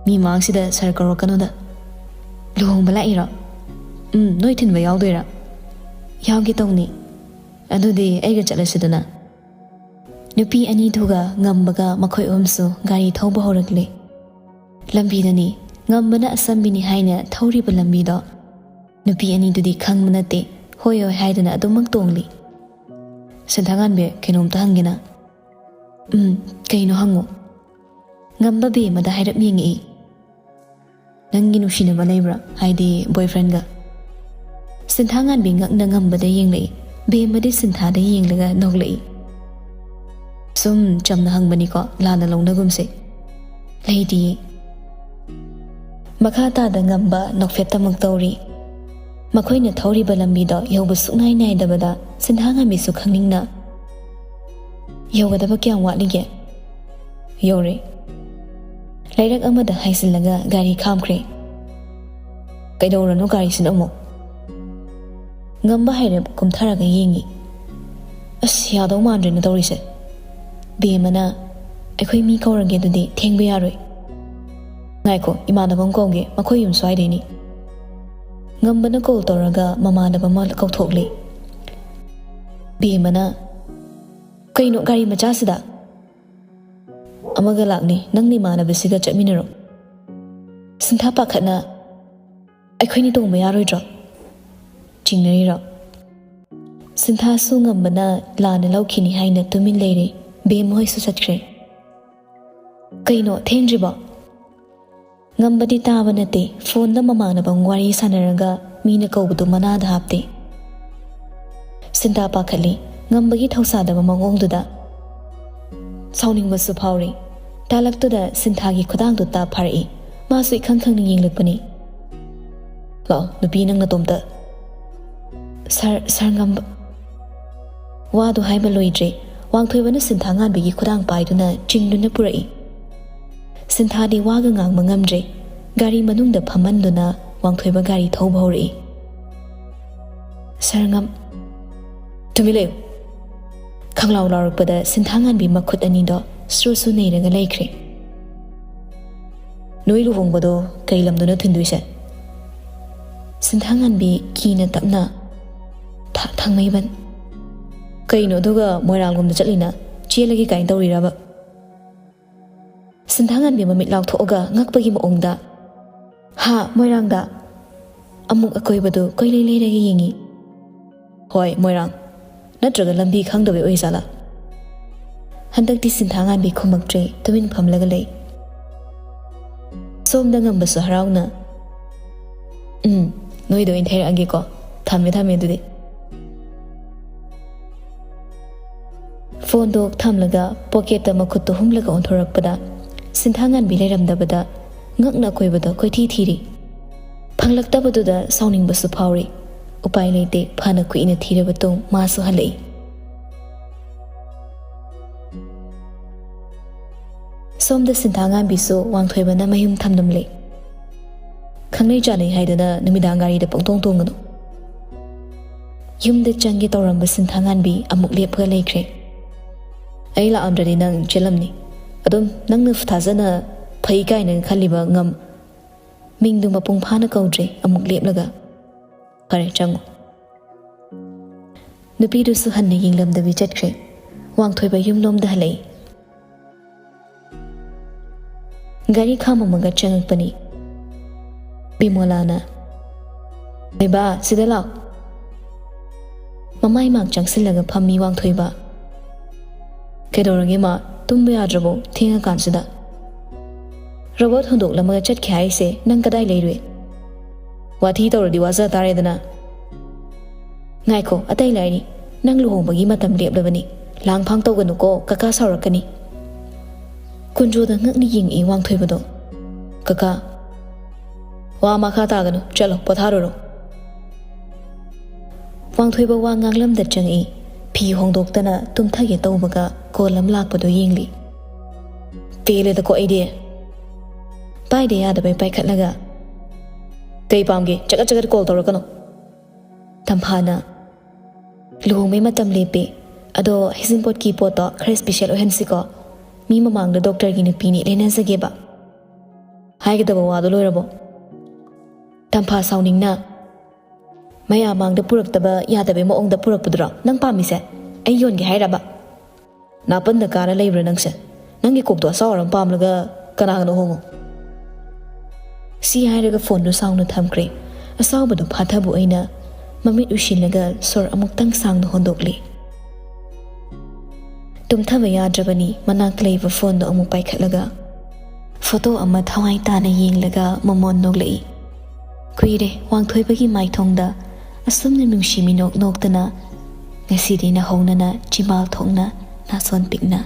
"ꯃꯤ ꯃꯥꯡꯁꯤꯗ ꯁꯥꯔ ꯀꯧꯔꯛꯀꯅꯨꯗ꯫ ꯂꯨꯍꯣꯡꯕ ꯂꯥꯛꯏꯔꯣ?" "ꯎꯝ, ꯅꯣꯏ ꯊꯤꯟꯕ ꯌꯥꯎꯗꯣꯏꯔꯥ?" "ꯌꯥꯎꯒꯦ ꯇꯧꯅꯤ꯫" "ꯑꯗꯨꯗꯤ ꯑꯩꯒ ꯆꯠꯂꯁꯤꯗꯅ꯫" ꯅꯨꯄꯤ ꯑꯅꯤꯗꯨꯒ ꯉꯝꯕꯒ ꯃꯈꯣꯏ ꯑꯍꯨꯝꯁꯨ ꯒꯥꯔꯤ ꯊꯧꯕ ꯍꯧꯔꯛꯂꯦ꯫ ꯂꯝꯕꯤꯗꯅꯤ, ꯉꯝꯕꯅ ꯑꯁꯝꯕꯤꯅꯤ ꯍꯥꯏꯅ ꯊꯧꯔꯤꯕ ꯂꯝꯕꯤꯗꯣ ꯅꯨꯄꯤ ꯑꯅꯤꯗꯨꯗꯤ ꯈꯪꯕ ꯅꯠꯇꯦ, ꯍꯣꯏ ꯍꯣꯏ ꯍꯥꯏꯗꯨꯅ ꯑꯗꯨꯃꯛ ꯇꯣꯡꯂꯤ꯫ ꯁꯤꯟꯊꯥꯉꯥꯟꯕꯤ, ꯀꯩꯅꯣꯝꯇ ꯍꯪꯒꯦꯅ꯫ ꯎꯝ, ꯀꯩꯅꯣ ꯍꯪꯉꯣ꯫ ꯉꯝꯕ ꯕꯦꯝꯃꯗ ꯍꯥꯏꯔꯞ ꯌꯦꯡꯉꯛꯏ꯫ "ꯅꯪꯒꯤ ꯅꯨꯡꯁꯤꯅꯕ ꯂꯩꯕ꯭ꯔꯥ? ꯍꯥꯏꯗꯤ boyfriendꯒ?" ꯁꯤꯟꯊꯥꯉꯥꯟꯕꯤ ꯉꯛꯅ ꯉꯝꯕꯗ ꯌꯦꯡꯂꯛꯏ꯫ ꯕꯦꯝꯃꯗꯤ ꯁꯤꯟꯊꯥꯗ ꯌꯦꯡꯂꯒ ꯅꯣꯛꯂꯛꯏ꯫ "ꯁꯨꯝ ꯆꯝꯅ ꯍꯪꯕꯅꯤꯀꯣ, ꯂꯥꯟꯅ ꯂꯧꯅꯒꯨꯝꯁꯦ꯫ ꯂꯩꯇꯤꯌꯦ꯫" ꯃꯈꯥ ꯇꯥꯗ ꯉꯝꯕ ꯅꯣꯛꯐꯦꯠꯇꯃꯛ ꯇꯧꯔꯤ꯫ ꯃꯈꯣꯏꯅ ꯊꯧꯔꯤꯕ ꯂꯝꯕꯤꯗꯣ ꯌꯧꯕ ꯁꯨꯛꯅꯥꯏ ꯅꯥꯏꯗꯕꯗ ꯁꯤꯟꯊꯥꯉꯥꯟꯕꯤꯁꯨ ꯈꯪꯅꯤꯡꯅ, "ꯌꯧꯒꯗꯕ ꯀꯌꯥꯝ ꯋꯥꯠꯂꯤꯒꯦ?" "ꯌꯧꯔꯦ꯫" ꯂꯩꯔꯛ ꯑꯃꯗ ꯍꯥꯏꯖꯤꯜꯂꯒ ꯒꯥꯔꯤ ꯈꯥꯝꯈ꯭ꯔꯦ꯫ "ꯀꯩꯗꯧꯔꯅꯣ ꯒꯥꯔꯤꯁꯤꯅ ꯑꯃꯨꯛ?" ꯉꯝꯕ ꯍꯥꯏꯔꯞ ꯀꯨꯝꯊꯔꯒ ꯌꯦꯡꯉꯤ꯫ "ꯑꯁ, ꯌꯥꯗꯧ ꯃꯥꯟꯗ꯭ꯔꯦꯅ ꯇꯧꯔꯤꯁꯦ꯫ ꯕꯦꯝꯃꯅ, 'ꯑꯩꯈꯣꯏ ꯃꯤ ꯀꯧꯔꯒꯦ ꯑꯗꯨꯗꯤ, ꯊꯦꯡꯕ ꯌꯥꯔꯣꯏ.' "ꯉꯥꯏꯈꯣ, ꯏꯃꯥꯟꯅꯕ ꯑꯃ ꯀꯧꯒꯦ, ꯃꯈꯣꯏ ꯌꯨꯝ ꯁ꯭ꯋꯥꯏꯗꯩꯅꯤ꯫" ꯉꯝꯕꯅ call ꯇꯧꯔꯒ ꯃꯃꯥꯟꯅꯕ ꯑꯃ ꯀꯧꯊꯣꯛꯂꯤ꯫ ꯕꯦꯝꯃꯅ, "ꯀꯩꯅꯣ ꯒꯥꯔꯤ ꯃꯆꯥꯁꯤꯗ?" "ꯑꯃꯒ ꯂꯥꯛꯅꯤ, ꯅꯪ ꯅꯃꯥꯟꯅꯕꯁꯤꯒ ꯆꯠꯃꯤꯟꯅꯔꯣ꯫" ꯁꯤꯟꯊꯥ ꯄꯥꯈꯠꯅ, "ꯑꯩꯈꯣꯏꯅꯤ ꯇꯣꯡꯕ ꯌꯥꯔꯣꯏꯗ꯭ꯔꯣ?" ꯆꯤꯡꯅꯔꯤꯔꯣ? ꯁꯤꯟꯊꯥꯁꯨ ꯉꯝꯕꯅ ꯂꯥꯟꯅ ꯂꯧꯈꯤꯅꯤ ꯍꯥꯏꯅ ꯇꯨꯃꯤꯟ ꯂꯩꯔꯦ꯫ ꯕꯦꯝ ꯍꯣꯏꯁꯨ ꯆꯠꯈ꯭ꯔꯦ꯫ "ꯀꯩꯅꯣ, ꯊꯦꯡꯗ꯭ꯔꯤꯕꯣ?" ꯉꯝꯕꯗꯤ ꯇꯥꯕ ꯅꯠꯇꯦ, ꯐꯣꯟꯗ ꯃꯃꯥꯟꯅꯕ ꯑꯃ ꯋꯥꯔꯤ ꯁꯥꯟꯅꯔꯒ ꯃꯤꯅ ꯀꯧꯕꯗꯨ ꯃꯅꯥꯗ ꯍꯥꯞꯇꯦ꯫ ꯁꯤꯟꯊꯥ ꯄꯥꯈꯠꯂꯤ꯫ ꯉꯝꯕꯒꯤ ꯊꯧꯁꯥꯗꯕ ꯃꯑꯣꯡꯗꯨꯗ ꯁꯥꯎꯅꯤꯡꯕꯁꯨ ꯐꯥꯎꯔꯤ꯫ ꯇꯥꯂꯛꯇꯨꯗ ꯁꯤꯟꯊꯥꯒꯤ ꯈꯨꯗꯥꯡꯗꯨ ꯇꯥꯞ ꯐꯥꯔꯛꯏ꯫ ꯃꯥꯁꯨ ꯏꯈꯪ ꯈꯪꯅ ꯌꯦꯡꯂꯛꯄꯅꯤ꯫ "ꯂꯥꯛꯑꯣ, ꯅꯨꯄꯤ, ꯅꯪ ꯅꯇꯣꯝꯇ꯫" "ꯁꯥꯔ, ꯁꯥꯔ ꯉꯝꯕ꯫" ꯋꯥꯗꯨ ꯍꯥꯏꯕ ꯂꯣꯏꯗ꯭ꯔꯦ꯫ ꯋꯥꯡꯊꯣꯏꯕꯅ ꯁꯤꯟꯊꯥ ꯉꯥꯟꯕꯤꯒꯤ ꯈꯨꯗꯥꯡ ꯄꯥꯏꯗꯨꯅ ꯆꯤꯡꯗꯨꯅ ꯄꯨꯔꯛꯏ꯫ ꯁꯤꯟꯊꯥꯗꯤ ꯋꯥꯒ ꯉꯥꯡꯕ ꯉꯝꯗ꯭ꯔꯦ꯫ ꯒꯥꯔꯤ ꯃꯅꯨꯡꯗ ꯐꯝꯍꯟꯗꯨꯅ ꯋꯥꯡꯊꯣꯏꯕ ꯒꯥꯔꯤ ꯊꯧꯕ ꯍꯧꯔꯛꯏ꯫ "ꯁꯥꯔ ꯉꯝ-" "ꯇꯨꯃꯤꯟ ꯂꯩꯌꯨ!" ꯈꯪꯂꯥꯎ ꯂꯥꯎꯔꯛꯄꯗ ꯁꯤꯟꯊꯥ ꯉꯥꯟꯕꯤ ꯃꯈꯨꯠ ꯑꯅꯤꯗꯣ ꯁ꯭ꯔꯨ ꯁ꯭ꯔꯨ ꯅꯩꯔꯒ ꯂꯩꯈ꯭ꯔꯦ꯫ "ꯅꯣꯏ ꯂꯨꯍꯣꯡꯕꯗꯣ ꯀꯩ ꯂꯝꯗꯅꯣ ꯊꯤꯟꯗꯣꯏꯁꯦ?" ꯁꯤꯟꯊꯥ ꯉꯥꯟꯕꯤ ꯀꯤꯅ ꯇꯞꯅ, "ꯊꯥ-, ꯊꯥꯡꯃꯩꯕꯟ꯫" "ꯀꯩꯅꯣ ꯑꯗꯨꯒ ꯃꯣꯏꯔꯥꯡꯂꯣꯝꯗ ꯆꯠꯂꯤꯅ? ꯆꯦꯜꯂꯒꯦ ꯀꯥꯏꯅ ꯇꯧꯔꯤꯔꯕ?" ꯁꯤꯟꯊꯥ ꯉꯥꯟꯕꯤ ꯃꯃꯤꯠ ꯂꯥꯎꯊꯣꯛꯑꯒ ꯉꯛꯄꯒꯤ ꯃꯑꯣꯡꯗ, "ꯍꯥ, ꯃꯣꯏꯔꯥꯡꯗ?" ꯑꯃꯨꯛ ꯑꯀꯣꯏꯕꯗꯨ ꯀꯣꯏꯂꯩ ꯂꯩꯔꯒ ꯌꯦꯡꯉꯤ꯫ "ꯍꯣꯏ, ꯃꯣꯏꯔꯥꯡ꯫ ꯅꯠꯇ꯭ꯔꯒ ꯂꯝꯕꯤ ꯈꯪꯗꯕꯩ ꯑꯣꯏꯖꯥꯠꯂꯥ? ꯍꯟꯗꯛꯇꯤ ꯁꯤꯟꯊꯥꯉꯥꯟꯕꯤ ꯈꯨꯝꯃꯛꯇ꯭ꯔꯦ, ꯇꯨꯃꯤꯟ ꯐꯝꯂꯒ ꯂꯩ꯫ ꯁꯣꯝꯗ ꯉꯝꯕꯁꯨ ꯍꯔꯥꯎꯅ, "ꯎꯝ, ꯅꯣꯏꯗ ꯑꯣꯏꯅ ꯊꯩꯔꯛꯑꯒꯦꯀꯣ꯫ ꯊꯝꯃꯦ, ꯊꯝꯃꯦ ꯑꯗꯨꯗꯤ꯫" ꯐꯣꯟꯗꯣ ꯊꯝꯂꯒ ꯄꯣꯀꯦꯠꯇ ꯃꯈꯨꯠꯇꯣ ꯍꯨꯝꯂꯒ ꯑꯣꯟꯊꯣꯔꯛꯄꯗ, ꯁꯤꯟꯊꯥꯉꯥꯟꯕꯤ ꯂꯩꯔꯝꯗꯕꯗ ꯉꯛꯅ ꯑꯀꯣꯏꯕꯗ ꯀꯣꯏꯊꯤ ꯊꯤꯔꯤ꯫ ꯐꯪꯂꯛꯇꯕꯗꯨꯗ ꯁꯥꯎꯅꯤꯡꯕꯁꯨ ꯐꯥꯎꯔꯤ꯫ ꯎꯄꯥꯏ ꯂꯩꯇꯦ, ꯐꯅ ꯀꯨꯏꯅ ꯊꯤꯔꯕ ꯇꯨꯡ ꯃꯥꯁꯨ ꯍꯜꯂꯛꯏ꯫ ꯁꯣꯝꯗ ꯁꯤꯟꯊꯥꯉꯥꯟꯕꯤꯁꯨ ꯋꯥꯡꯊꯣꯏꯕꯅ ꯃꯌꯨꯝ ꯊꯝꯂꯝꯂꯦ꯫ ꯈꯪꯅꯩ ꯆꯥꯟꯅꯩ ꯍꯥꯏꯗꯅ ꯅꯨꯃꯤꯗꯥꯡ ꯒꯥꯔꯤꯗ ꯄꯪꯇꯣꯡ ꯇꯣꯡꯒꯅꯨ꯫ ꯌꯨꯝꯗ ꯆꯪꯒꯦ ꯇꯧꯔꯝꯕ ꯁꯤꯟꯊꯥꯉꯥꯟꯕꯤ ꯑꯃꯨꯛ ꯂꯦꯞꯄꯒ ꯂꯩꯈ꯭ꯔꯦ꯫ "ꯑꯩ ꯂꯥꯛꯑꯝꯗ꯭ꯔꯗꯤ ꯅꯪ ꯆꯦꯜꯂꯝꯅꯤ꯫ ꯑꯗꯨꯝ ꯅꯪꯅ ꯊꯥꯖꯅ ꯐꯩ ꯀꯥꯏꯅ ꯈꯜꯂꯤꯕ ꯉꯝ ꯃꯤꯡꯗꯨ ꯃꯄꯨꯡ ꯐꯥꯅ ꯀꯧꯗ꯭ꯔꯦ ꯑꯃꯨꯛ ꯂꯦꯞꯂꯒ꯫ ꯐꯔꯦ, ꯆꯪꯉꯣ꯫" ꯅꯨꯄꯤꯗꯨꯁꯨ ꯍꯟꯅ ꯌꯦꯡꯂꯝꯗꯕꯤ ꯆꯠꯈ꯭ꯔꯦ꯫ ꯋꯥꯡꯊꯣꯏꯕ ꯌꯨꯝꯂꯣꯝꯗ ꯍꯜꯂꯛꯏ꯫ ꯒꯥꯔꯤ ꯈꯥꯝꯃꯝꯃꯒ ꯆꯪꯉꯛꯄꯅꯤ꯫ ꯕꯤꯃꯣꯂꯥꯅ, "ꯕꯦꯕꯥ, ꯁꯤꯗ ꯂꯥꯛ꯫" ꯃꯃꯥꯏ ꯃꯥꯛ ꯆꯪꯁꯤꯜꯂꯒ ꯐꯝꯃꯤ ꯋꯥꯡꯊꯣꯏꯕ꯫ "ꯀꯩꯗꯧꯔꯒꯦ ꯃꯥ? ꯇꯨꯝꯕ ꯌꯥꯗ꯭ꯔꯕꯣ ꯊꯦꯡꯉꯀꯥꯟꯁꯤꯗ?" "ꯔꯣꯕꯣꯠ ꯍꯨꯟꯗꯣꯛꯂꯝꯃꯒ ꯆꯠꯈꯤ ꯍꯥꯏꯁꯦ ꯅꯪ ꯀꯗꯥꯏ ꯂꯩꯔꯨꯏ? ꯋꯥꯊꯤ ꯇꯧꯔꯗꯤ ꯋꯥꯖ ꯇꯥꯔꯦꯗꯅ꯫" "ꯉꯥꯏꯈꯣ, ꯑꯇꯩ ꯂꯥꯏꯔꯤ꯫ ꯅꯪ ꯂꯨꯍꯣꯡꯕꯒꯤ ꯃꯇꯝ ꯂꯦꯞꯂꯕꯅꯤ꯫ ꯂꯥꯡ ꯐꯥꯡ ꯇꯧꯒꯅꯨꯀꯣ, ꯀꯀꯥ ꯁꯥꯎꯔꯛꯀꯅꯤ꯫" ꯀꯨꯟꯖꯣꯗ ꯉꯛꯅ ꯌꯦꯡꯉꯛꯏ ꯋꯥꯡꯊꯣꯏꯕꯗꯣ꯫ "ꯀꯀꯥ꯫" "ꯋꯥ ꯃꯈꯥ ꯇꯥꯒꯅꯨ, ꯆꯠꯂꯣ, ꯄꯣꯊꯥꯔꯨꯔꯣ꯫" ꯋꯥꯡꯊꯣꯏꯕ ꯋꯥ ꯉꯥꯡꯂꯝꯗ ꯆꯪꯉꯛꯏ꯫ ꯐꯤ ꯍꯣꯡꯗꯣꯛꯇꯅ ꯇꯨꯝꯊꯒꯦ ꯇꯧꯕꯒ ꯀꯣꯜ ꯑꯃ ꯂꯥꯛꯄꯗꯣ ꯌꯦꯡꯂꯤ꯫ ꯄꯦꯜꯂꯦꯗꯀꯣ ꯑꯩꯗꯤ꯫ ꯄꯥꯏꯗ ꯌꯥꯗꯕꯩ ꯄꯥꯏꯈꯠꯂꯒ, "ꯀꯩ ꯄꯥꯝꯒꯦ? ꯆꯒꯠ ꯆꯒꯠ ꯀꯣꯜ ꯇꯧꯔꯛꯀꯅꯨ꯫" ꯇꯝꯐꯥꯅ, "ꯂꯨꯍꯣꯡꯕꯩ ꯃꯇꯝ ꯂꯦꯞꯄꯦ꯫ ꯑꯗꯣ ꯍꯩꯖꯤꯡꯄꯣꯠꯀꯤ ꯄꯣꯠꯇꯣ ꯈꯔ ꯁ꯭ꯄꯤꯁꯦꯜ ꯑꯣꯏꯍꯟꯁꯤꯀꯣ꯫ ꯃꯤ ꯃꯃꯥꯡꯗ ꯗꯣꯛꯇꯔꯒꯤ ꯅꯨꯄꯤꯅꯤ ꯂꯦꯟꯅꯖꯒꯦꯕ꯫" "ꯍꯥꯏꯒꯗꯕ ꯋꯥꯗꯣ ꯂꯣꯏꯔꯕꯣ?" ꯇꯝꯐꯥ ꯁꯥꯎꯅꯤꯡꯅ, "ꯃꯌꯥꯝ ꯃꯥꯡꯗ ꯄꯨꯔꯛꯇꯕ ꯌꯥꯗꯕꯩ ꯃꯑꯣꯡꯗ ꯄꯨꯔꯛꯄꯗꯨꯔꯣ ꯅꯪ ꯄꯥꯝꯃꯤꯁꯦ? ꯑꯩ ꯌꯣꯟꯒꯦ ꯍꯥꯏꯔꯕ? ꯅꯥꯄꯟꯗ ꯀꯥꯔ ꯂꯩꯕ꯭ꯔꯥ ꯅꯪꯁꯦ? ꯅꯪꯒꯤ ꯀꯣꯛꯇꯣ ꯑꯁꯥꯎ ꯑꯔꯥꯡ ꯄꯥꯝꯂꯒ ꯀꯅꯥꯒꯅꯣ ꯍꯣꯡꯉꯨ꯫" ꯁꯤ ꯍꯥꯏꯔꯒ ꯐꯣꯟꯗꯨ ꯁꯥꯎꯅ ꯊꯝꯈ꯭ꯔꯦ꯫ ꯑꯁꯥꯎꯕꯗꯨ ꯐꯥꯊꯕ ꯑꯣꯏꯅ ꯃꯃꯤꯠ ꯎꯏꯁꯤꯜꯂꯒ ꯁꯣꯔ ꯑꯃꯨꯛꯇꯪ ꯁꯥꯡꯅ ꯍꯣꯟꯗꯣꯛꯂꯤ꯫ ꯇꯨꯝꯊꯕ ꯌꯥꯗ꯭ꯔꯕꯅꯤ ꯃꯅꯥꯛꯇ ꯂꯩꯕ ꯐꯣꯟꯗꯣ ꯑꯃꯨꯛ ꯄꯥꯏꯈꯠꯂꯒ꯫ ꯐꯣꯇꯣ ꯑꯃ ꯊꯋꯥꯏ ꯇꯥꯅ ꯌꯦꯡꯂꯒ ꯃꯃꯣꯟ ꯅꯣꯛꯂꯛꯏ꯫ ꯀꯨꯏꯔꯦ ꯋꯥꯡꯊꯣꯏꯕꯒꯤ ꯃꯥꯏꯊꯣꯡꯗ ꯑꯁꯨꯝꯅ ꯅꯨꯡꯁꯤ ꯃꯤꯅꯣꯛ ꯅꯣꯛꯇꯅ꯫ ꯉꯁꯤꯗꯤ ꯅꯍꯧꯅꯅ ꯆꯤꯝꯕꯥꯜ ꯊꯣꯛꯅ ꯅꯥꯁꯣꯟ ꯄꯤꯛꯅ꯫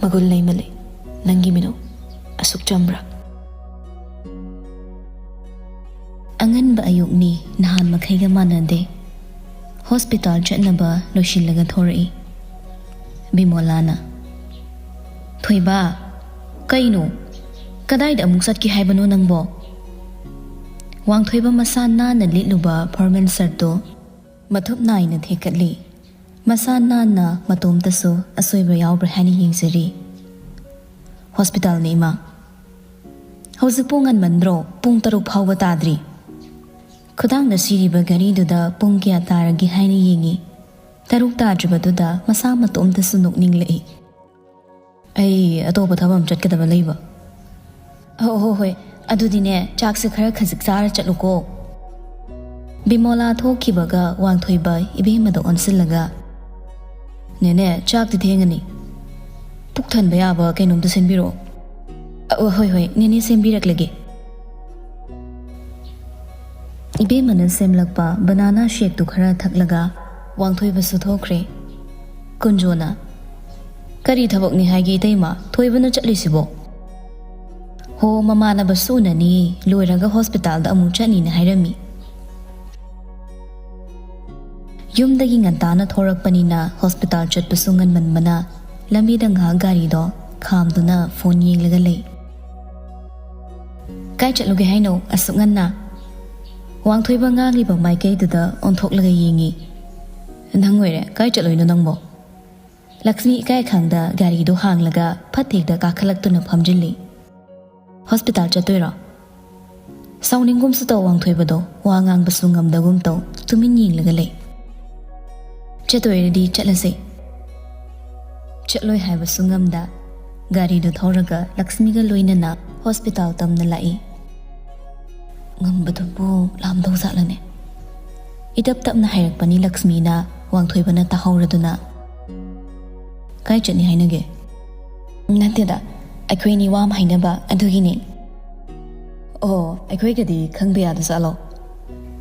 ꯃꯒꯨꯟ ꯂꯩꯃꯜꯂꯤ ꯅꯪꯒꯤ ꯃꯤꯅꯣꯛ ꯑꯁꯨꯛ ꯆꯝꯕ꯭ꯔꯥ? ꯑꯉꯟꯕ ꯑꯌꯨꯛꯅꯤ, ꯅꯍꯥꯟ ꯃꯈꯩꯒ ꯃꯥꯟꯅꯗꯦ꯫ ꯍꯣꯁꯄꯤꯇꯥꯜ ꯆꯠꯅꯕ ꯂꯣꯏꯁꯤꯜꯂꯒ ꯊꯣꯔꯛꯏ꯫ ꯕꯤꯃꯣꯂꯥꯅ, "ꯊꯣꯏꯕ, ꯀꯩꯅꯣ? ꯀꯗꯥꯏꯗ ꯑꯃꯨꯛ ꯆꯠꯀꯦ ꯍꯥꯏꯕꯅꯣ ꯅꯪꯕꯣ?" ꯋꯥꯡꯊꯣꯏꯕ ꯃꯁꯥ ꯅꯥꯟꯅ ꯂꯤꯠꯂꯨꯕ ꯐꯣꯔꯃꯦꯜ ꯁꯔꯠꯇꯣ ꯃꯊꯨꯞ ꯅꯥꯏꯅ ꯊꯦꯛꯀꯠꯂꯤ꯫ ꯃꯁꯥ ꯅꯥꯟꯅ ꯃꯇꯣꯝꯇꯁꯨ ꯑꯁꯣꯏꯕ ꯌꯥꯎꯕ꯭ꯔꯥ ꯍꯥꯏꯅ ꯌꯦꯡꯖꯔꯤ꯫ "ꯍꯣꯁꯄꯤꯇꯥꯜꯅꯤ, ꯏꯃꯥ꯫ ꯍꯧꯖꯤꯛꯄꯨ ꯉꯟꯃꯟꯗ꯭ꯔꯣ? ꯄꯨꯡ ꯇꯔꯨꯛ ꯐꯥꯎꯕ ꯇꯥꯗ꯭ꯔꯤ꯫" ꯈꯨꯗꯥꯡꯗ ꯁꯤꯔꯤꯕ ꯘꯔꯤꯗꯨꯗ ꯄꯨꯡ ꯀꯌꯥ ꯇꯥꯔꯒꯦ ꯍꯥꯏꯅ ꯌꯦꯡꯉꯤ꯫ ꯇꯔꯨꯛ ꯇꯥꯗ꯭ꯔꯤꯕꯗꯨꯗ ꯃꯁꯥ ꯃꯇꯣꯝꯇꯁꯨ ꯅꯣꯛꯅꯤꯡꯂꯛꯏ꯫ "ꯑꯩ ꯑꯇꯣꯞꯄ ꯊꯕꯛ ꯑꯃ ꯆꯠꯀꯗꯕ ꯂꯩꯕ꯫" "ꯑꯣ, ꯍꯣ, ꯍꯣꯏ꯫ ꯑꯗꯨꯗꯤꯅꯦ, ꯆꯥꯛꯁꯦ ꯈꯔ ꯈꯖꯤꯛ ꯆꯥꯔ ꯆꯠꯂꯨꯀꯣ꯫" ꯕꯤꯃꯣꯂꯥ ꯊꯣꯛꯈꯤꯕꯒ ꯋꯥꯡꯊꯣꯏꯕ ꯏꯕꯦꯝꯃꯗ ꯑꯣꯟꯁꯤꯜꯂꯒ, "ꯅꯦꯅꯦ, ꯆꯥꯛꯇꯤ ꯊꯦꯡꯉꯅꯤ꯫ ꯄꯨꯛ ꯊꯟꯕ ꯌꯥꯕ ꯀꯩꯅꯣꯝꯇ ꯁꯤꯟꯕꯤꯔꯛꯑꯣ꯫" "ꯑ, ꯍꯣꯏ, ꯍꯣꯏ, ꯅꯦꯅꯦ ꯁꯦꯝꯕꯤꯔꯛꯂꯒꯦ꯫" ꯏꯕꯦꯝꯃꯅ ꯁꯦꯝꯂꯛꯄ ꯕꯅꯥꯅꯥ ꯁꯦꯛꯇꯨ ꯈꯔ ꯊꯛꯂꯒ ꯋꯥꯡꯊꯣꯏꯕꯁꯨ ꯊꯣꯛꯈ꯭ꯔꯦ꯫ ꯀꯨꯟꯖꯣꯅ, "ꯀꯔꯤ ꯊꯕꯛꯅꯤ ꯍꯥꯏꯒꯦ ꯏꯇꯩꯃ, ꯊꯣꯏꯕꯅ ꯆꯠꯂꯤꯁꯤꯕꯣ?" "ꯍꯣ, ꯃꯃꯥꯟꯅꯕꯁꯨ ꯎꯅꯅꯤ, ꯂꯣꯏꯔꯒ ꯍꯣꯁꯄꯤꯇꯥꯜꯗ ꯑꯃꯨꯛ ꯆꯠꯅꯤꯅ ꯍꯥꯏꯔꯝꯃꯤ꯫" ꯌꯨꯝꯗꯒꯤ ꯉꯟꯇꯥꯅ ꯊꯣꯔꯛꯄꯅꯤꯅ ꯍꯣꯁꯄꯤꯇꯥꯜ ꯆꯠꯄꯁꯨ ꯉꯟꯃꯟꯕꯅ ꯂꯝꯕꯤꯗ ꯉꯥꯏꯍꯥꯛ ꯒꯥꯔꯤꯗꯣ ꯈꯥꯝꯗꯨꯅ ꯐꯣꯟ ꯌꯦꯡꯂꯒ ꯂꯩ꯫ "ꯀꯥꯏ ꯆꯠꯂꯨꯒꯦ ꯍꯥꯏꯅꯣ ꯑꯁꯨꯛ ꯉꯟꯅ?" ꯋꯥꯡꯊꯣꯏꯕ ꯉꯥꯡꯂꯤꯕ ꯃꯥꯏꯀꯩꯗꯨꯗ ꯑꯣꯟꯊꯣꯛꯂꯒ ꯌꯦꯡꯉꯤ꯫ "ꯅꯪ ꯑꯣꯏꯔꯦ, ꯀꯥꯏ ꯆꯠꯂꯨꯏꯅꯣ ꯅꯪꯕꯣ?" ꯂꯛꯁꯃꯤ ꯏꯀꯥꯏ ꯈꯪꯗ ꯒꯥꯔꯤꯗꯨ ꯍꯥꯡꯂꯒ ꯐꯠ ꯍꯦꯛꯇ ꯀꯥꯈꯠꯂꯛꯇꯨꯅ ꯐꯝꯖꯤꯜꯂꯤ꯫ "ꯍꯣꯁꯄꯤꯇꯥꯜ ꯆꯠꯇꯣꯏꯔꯣ?" ꯁꯥꯎꯅꯤꯡꯒꯨꯝꯁꯨ ꯇꯧ ꯋꯥꯡꯊꯣꯏꯕꯗꯣ ꯋꯥ ꯉꯥꯡꯕꯁꯨ ꯉꯝꯗꯒꯨꯝ ꯇꯧ ꯇꯨꯃꯤꯟ ꯌꯦꯡꯂꯒ ꯂꯩ꯫ "ꯆꯠꯇꯣꯏꯔꯗꯤ ꯆꯠꯂꯁꯦ꯫" ꯆꯠꯂꯣꯏ ꯍꯥꯏꯕꯁꯨ ꯉꯝꯗ ꯒꯥꯔꯤꯗꯨ ꯊꯧꯔꯒ ꯂꯛꯁꯃꯤꯒ ꯂꯣꯏꯅꯅ ꯍꯣꯁꯄꯤꯇꯥꯜ ꯇꯝꯅ ꯂꯥꯛꯏ꯫ "ꯉꯝꯕꯗꯨꯕꯨ ꯂꯥꯝꯗꯧ ꯖꯥꯠꯂꯅꯦ?" ꯏꯇꯞ ꯇꯞꯅ ꯍꯥꯏꯔꯛꯄꯅꯤ ꯂꯛꯁꯃꯤꯅ ꯋꯥꯡꯊꯣꯏꯕꯅ ꯇꯥꯍꯧꯔꯗꯨꯅ꯫ ꯀꯥꯏ ꯆꯠꯅꯤ ꯍꯥꯏꯅꯒꯦ? ꯅꯠꯇꯦꯗ, ꯑꯩꯈꯣꯏꯅꯤ ꯋꯥ ꯑꯃ ꯍꯥꯏꯅꯕ ꯑꯗꯨꯒꯤꯅꯦ꯫ ꯑꯣ, ꯑꯩꯈꯣꯏꯒꯗꯤ ꯈꯪꯕ ꯌꯥꯗ ꯆꯠꯂꯣ꯫